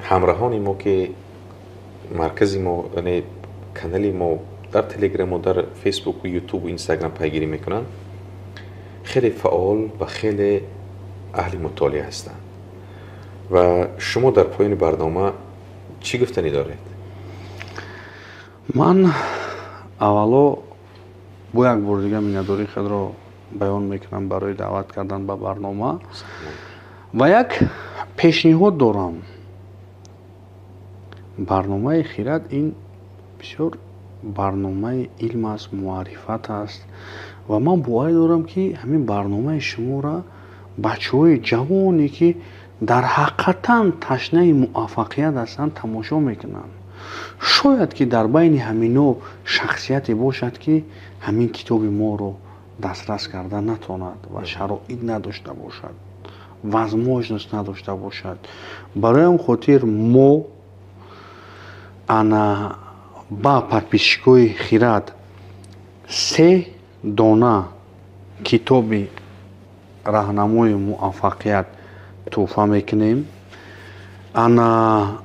ҳамраҳони мо, ки маркази мо, яъне канали мо дар Телеграму дар Фейсбуку, Ютубу Инстаграм пайгирӣ мекунанд, хеле фаъол ва хеле аҳли мутолиа ҳастанд. Ва шумо дар поёни барнома чӣ гуфтанӣ доред? Ман аввало бо як бор дига миннатдории худро баён мекунам барои даъват кардан ба барнома ва як пешниҳод дорам. Барномаи Хирад ин бисёр барномаи илм аст, маърифат аст ва ман боварӣ дорам, ки ҳамин барномаи шуморо бачаҳои ҷавоне, ки дар ҳақиқатан ташнаи муваффақият ҳастанд, тамошо мекунанд. Шояд ки дар байни ҳамино шахсияте бошад, ки ҳамин китоби моро дастрас карда натонад ва шароит надошта бошад, возможность надошта бошад. Барои ҳам хотир мо ана ба подписчик ои Хирад се дона китоби роҳнамои муваффақият тӯҳфа мекунем. Ана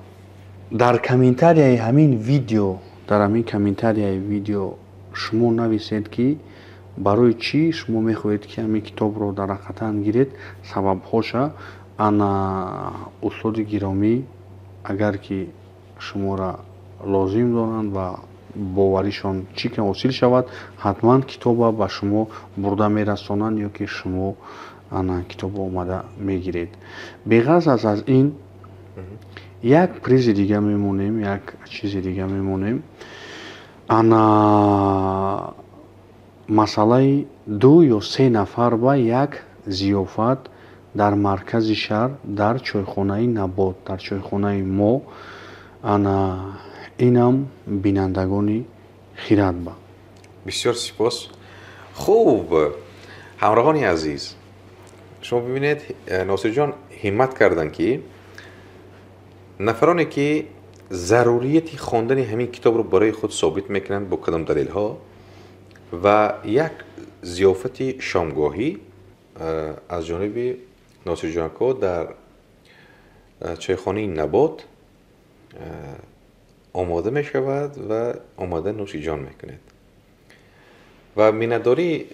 дар комментария и ҳамин видео, дар ҳамин комментария и видео шумо нависед, ки барои чӣ шумо мехоҳед, ки ҳамин китобро дар ҳақиқатан гиред, сабабҳоша. Ана устоди гиромӣ, агар ки шуморо лозим доранд ва боваришон чӣ ки ҳосил шавад, ҳатман китоба ба шумо бурда мерасонанд ё ки шумо ана китобо омада мегиред. Беғарз аз ин як приз и дига мемонем, як чизи дига мемонем. Ана масъалаи ду ё се нафар ба як зиёфат дар маркази шаҳр, дар чойхонаи Набот, дар чойхонаи мо. Ана инам бинандагони Хирад ба. Бисёр сипос. Хуб, ҳамроҳони азиз, шумо бибинед, Носирҷон ҳиммат карданд, ки нафароне ки зарурияти хондани ҳамин китобро барои худ собит мекунанд, бо кадом далелҳо, ва як зиёфати шомгоҳӣ аз ҷониби Носирҷон ако дар чойхонаи Набот омода мешавад ва омода нӯшиҷон мекунед. Ва миннатдории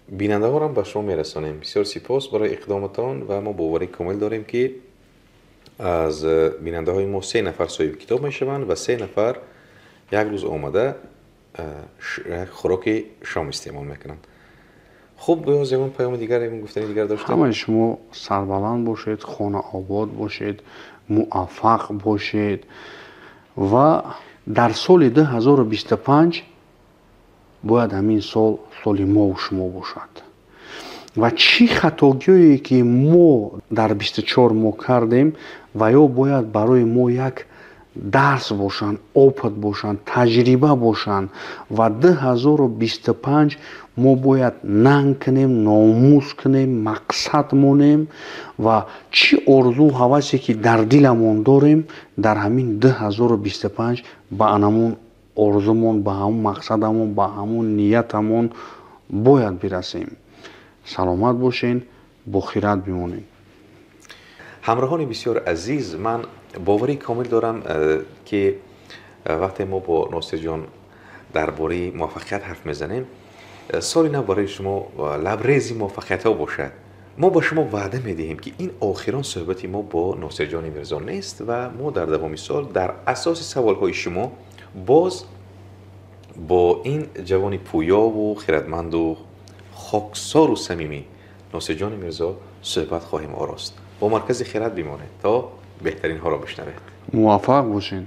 бинандаҳоро ба шумо мерасонем. Бисёр сипос барои иқдоматон ва мо боварӣ комил дорем, ки аз бинандаҳои мо се нафар соҳиби китоб мешаванд ва се нафар Як рӯз омада як хӯроки шом истеъмол мекунанд. Хуб, боз ягон паёми дигар, ягон гуфтани дигар доштед? Ҳамаи шумо сарбаланд бошед, хонаобод бошед, муваффақ бошед ва дар соли 2025 бояд ҳамин сол соли мову шумо бошад. Ва чӣ хатогиҳое ки мо дар 24 моҳ кардем, ва ё бояд барои мо як дарс бошанд, опыт бошанд, таҷриба бошанд ва 2025 мо бояд нанг кунем, номус кунем, мақсад монем ва чӣ орзу ҳавасе ки дар диламон дорем, дар ҳамин 2025 ба анамон орзумон, ба ҳамон мақсадамон, ба ҳамон ниятамон бояд бирасем. Саломат бошен, бохират бимонед. Ҳамроҳони бисёр азиз, ман боварии комил дорам, ки вақте мо бо Носирҷон дар бораи муваффақият ҳарф мезанем, соли нав барои шумо лабрези муваффақиятҳо бошад. Мо ба шумо ваъда медиҳем, ки ин охирон суҳбати мо бо Носирҷони Мирзо нест ва мо дар давоми сол дар асоси саволҳои шумо боз бо ин ҷавони пӯёву хиратманду хоксору самимӣ Носирҷони Мирзо суҳбат хоҳем орост. Бо Маркази хират бимонед, то беҳтаринҳоро бишнавед. Муваффақ бошед.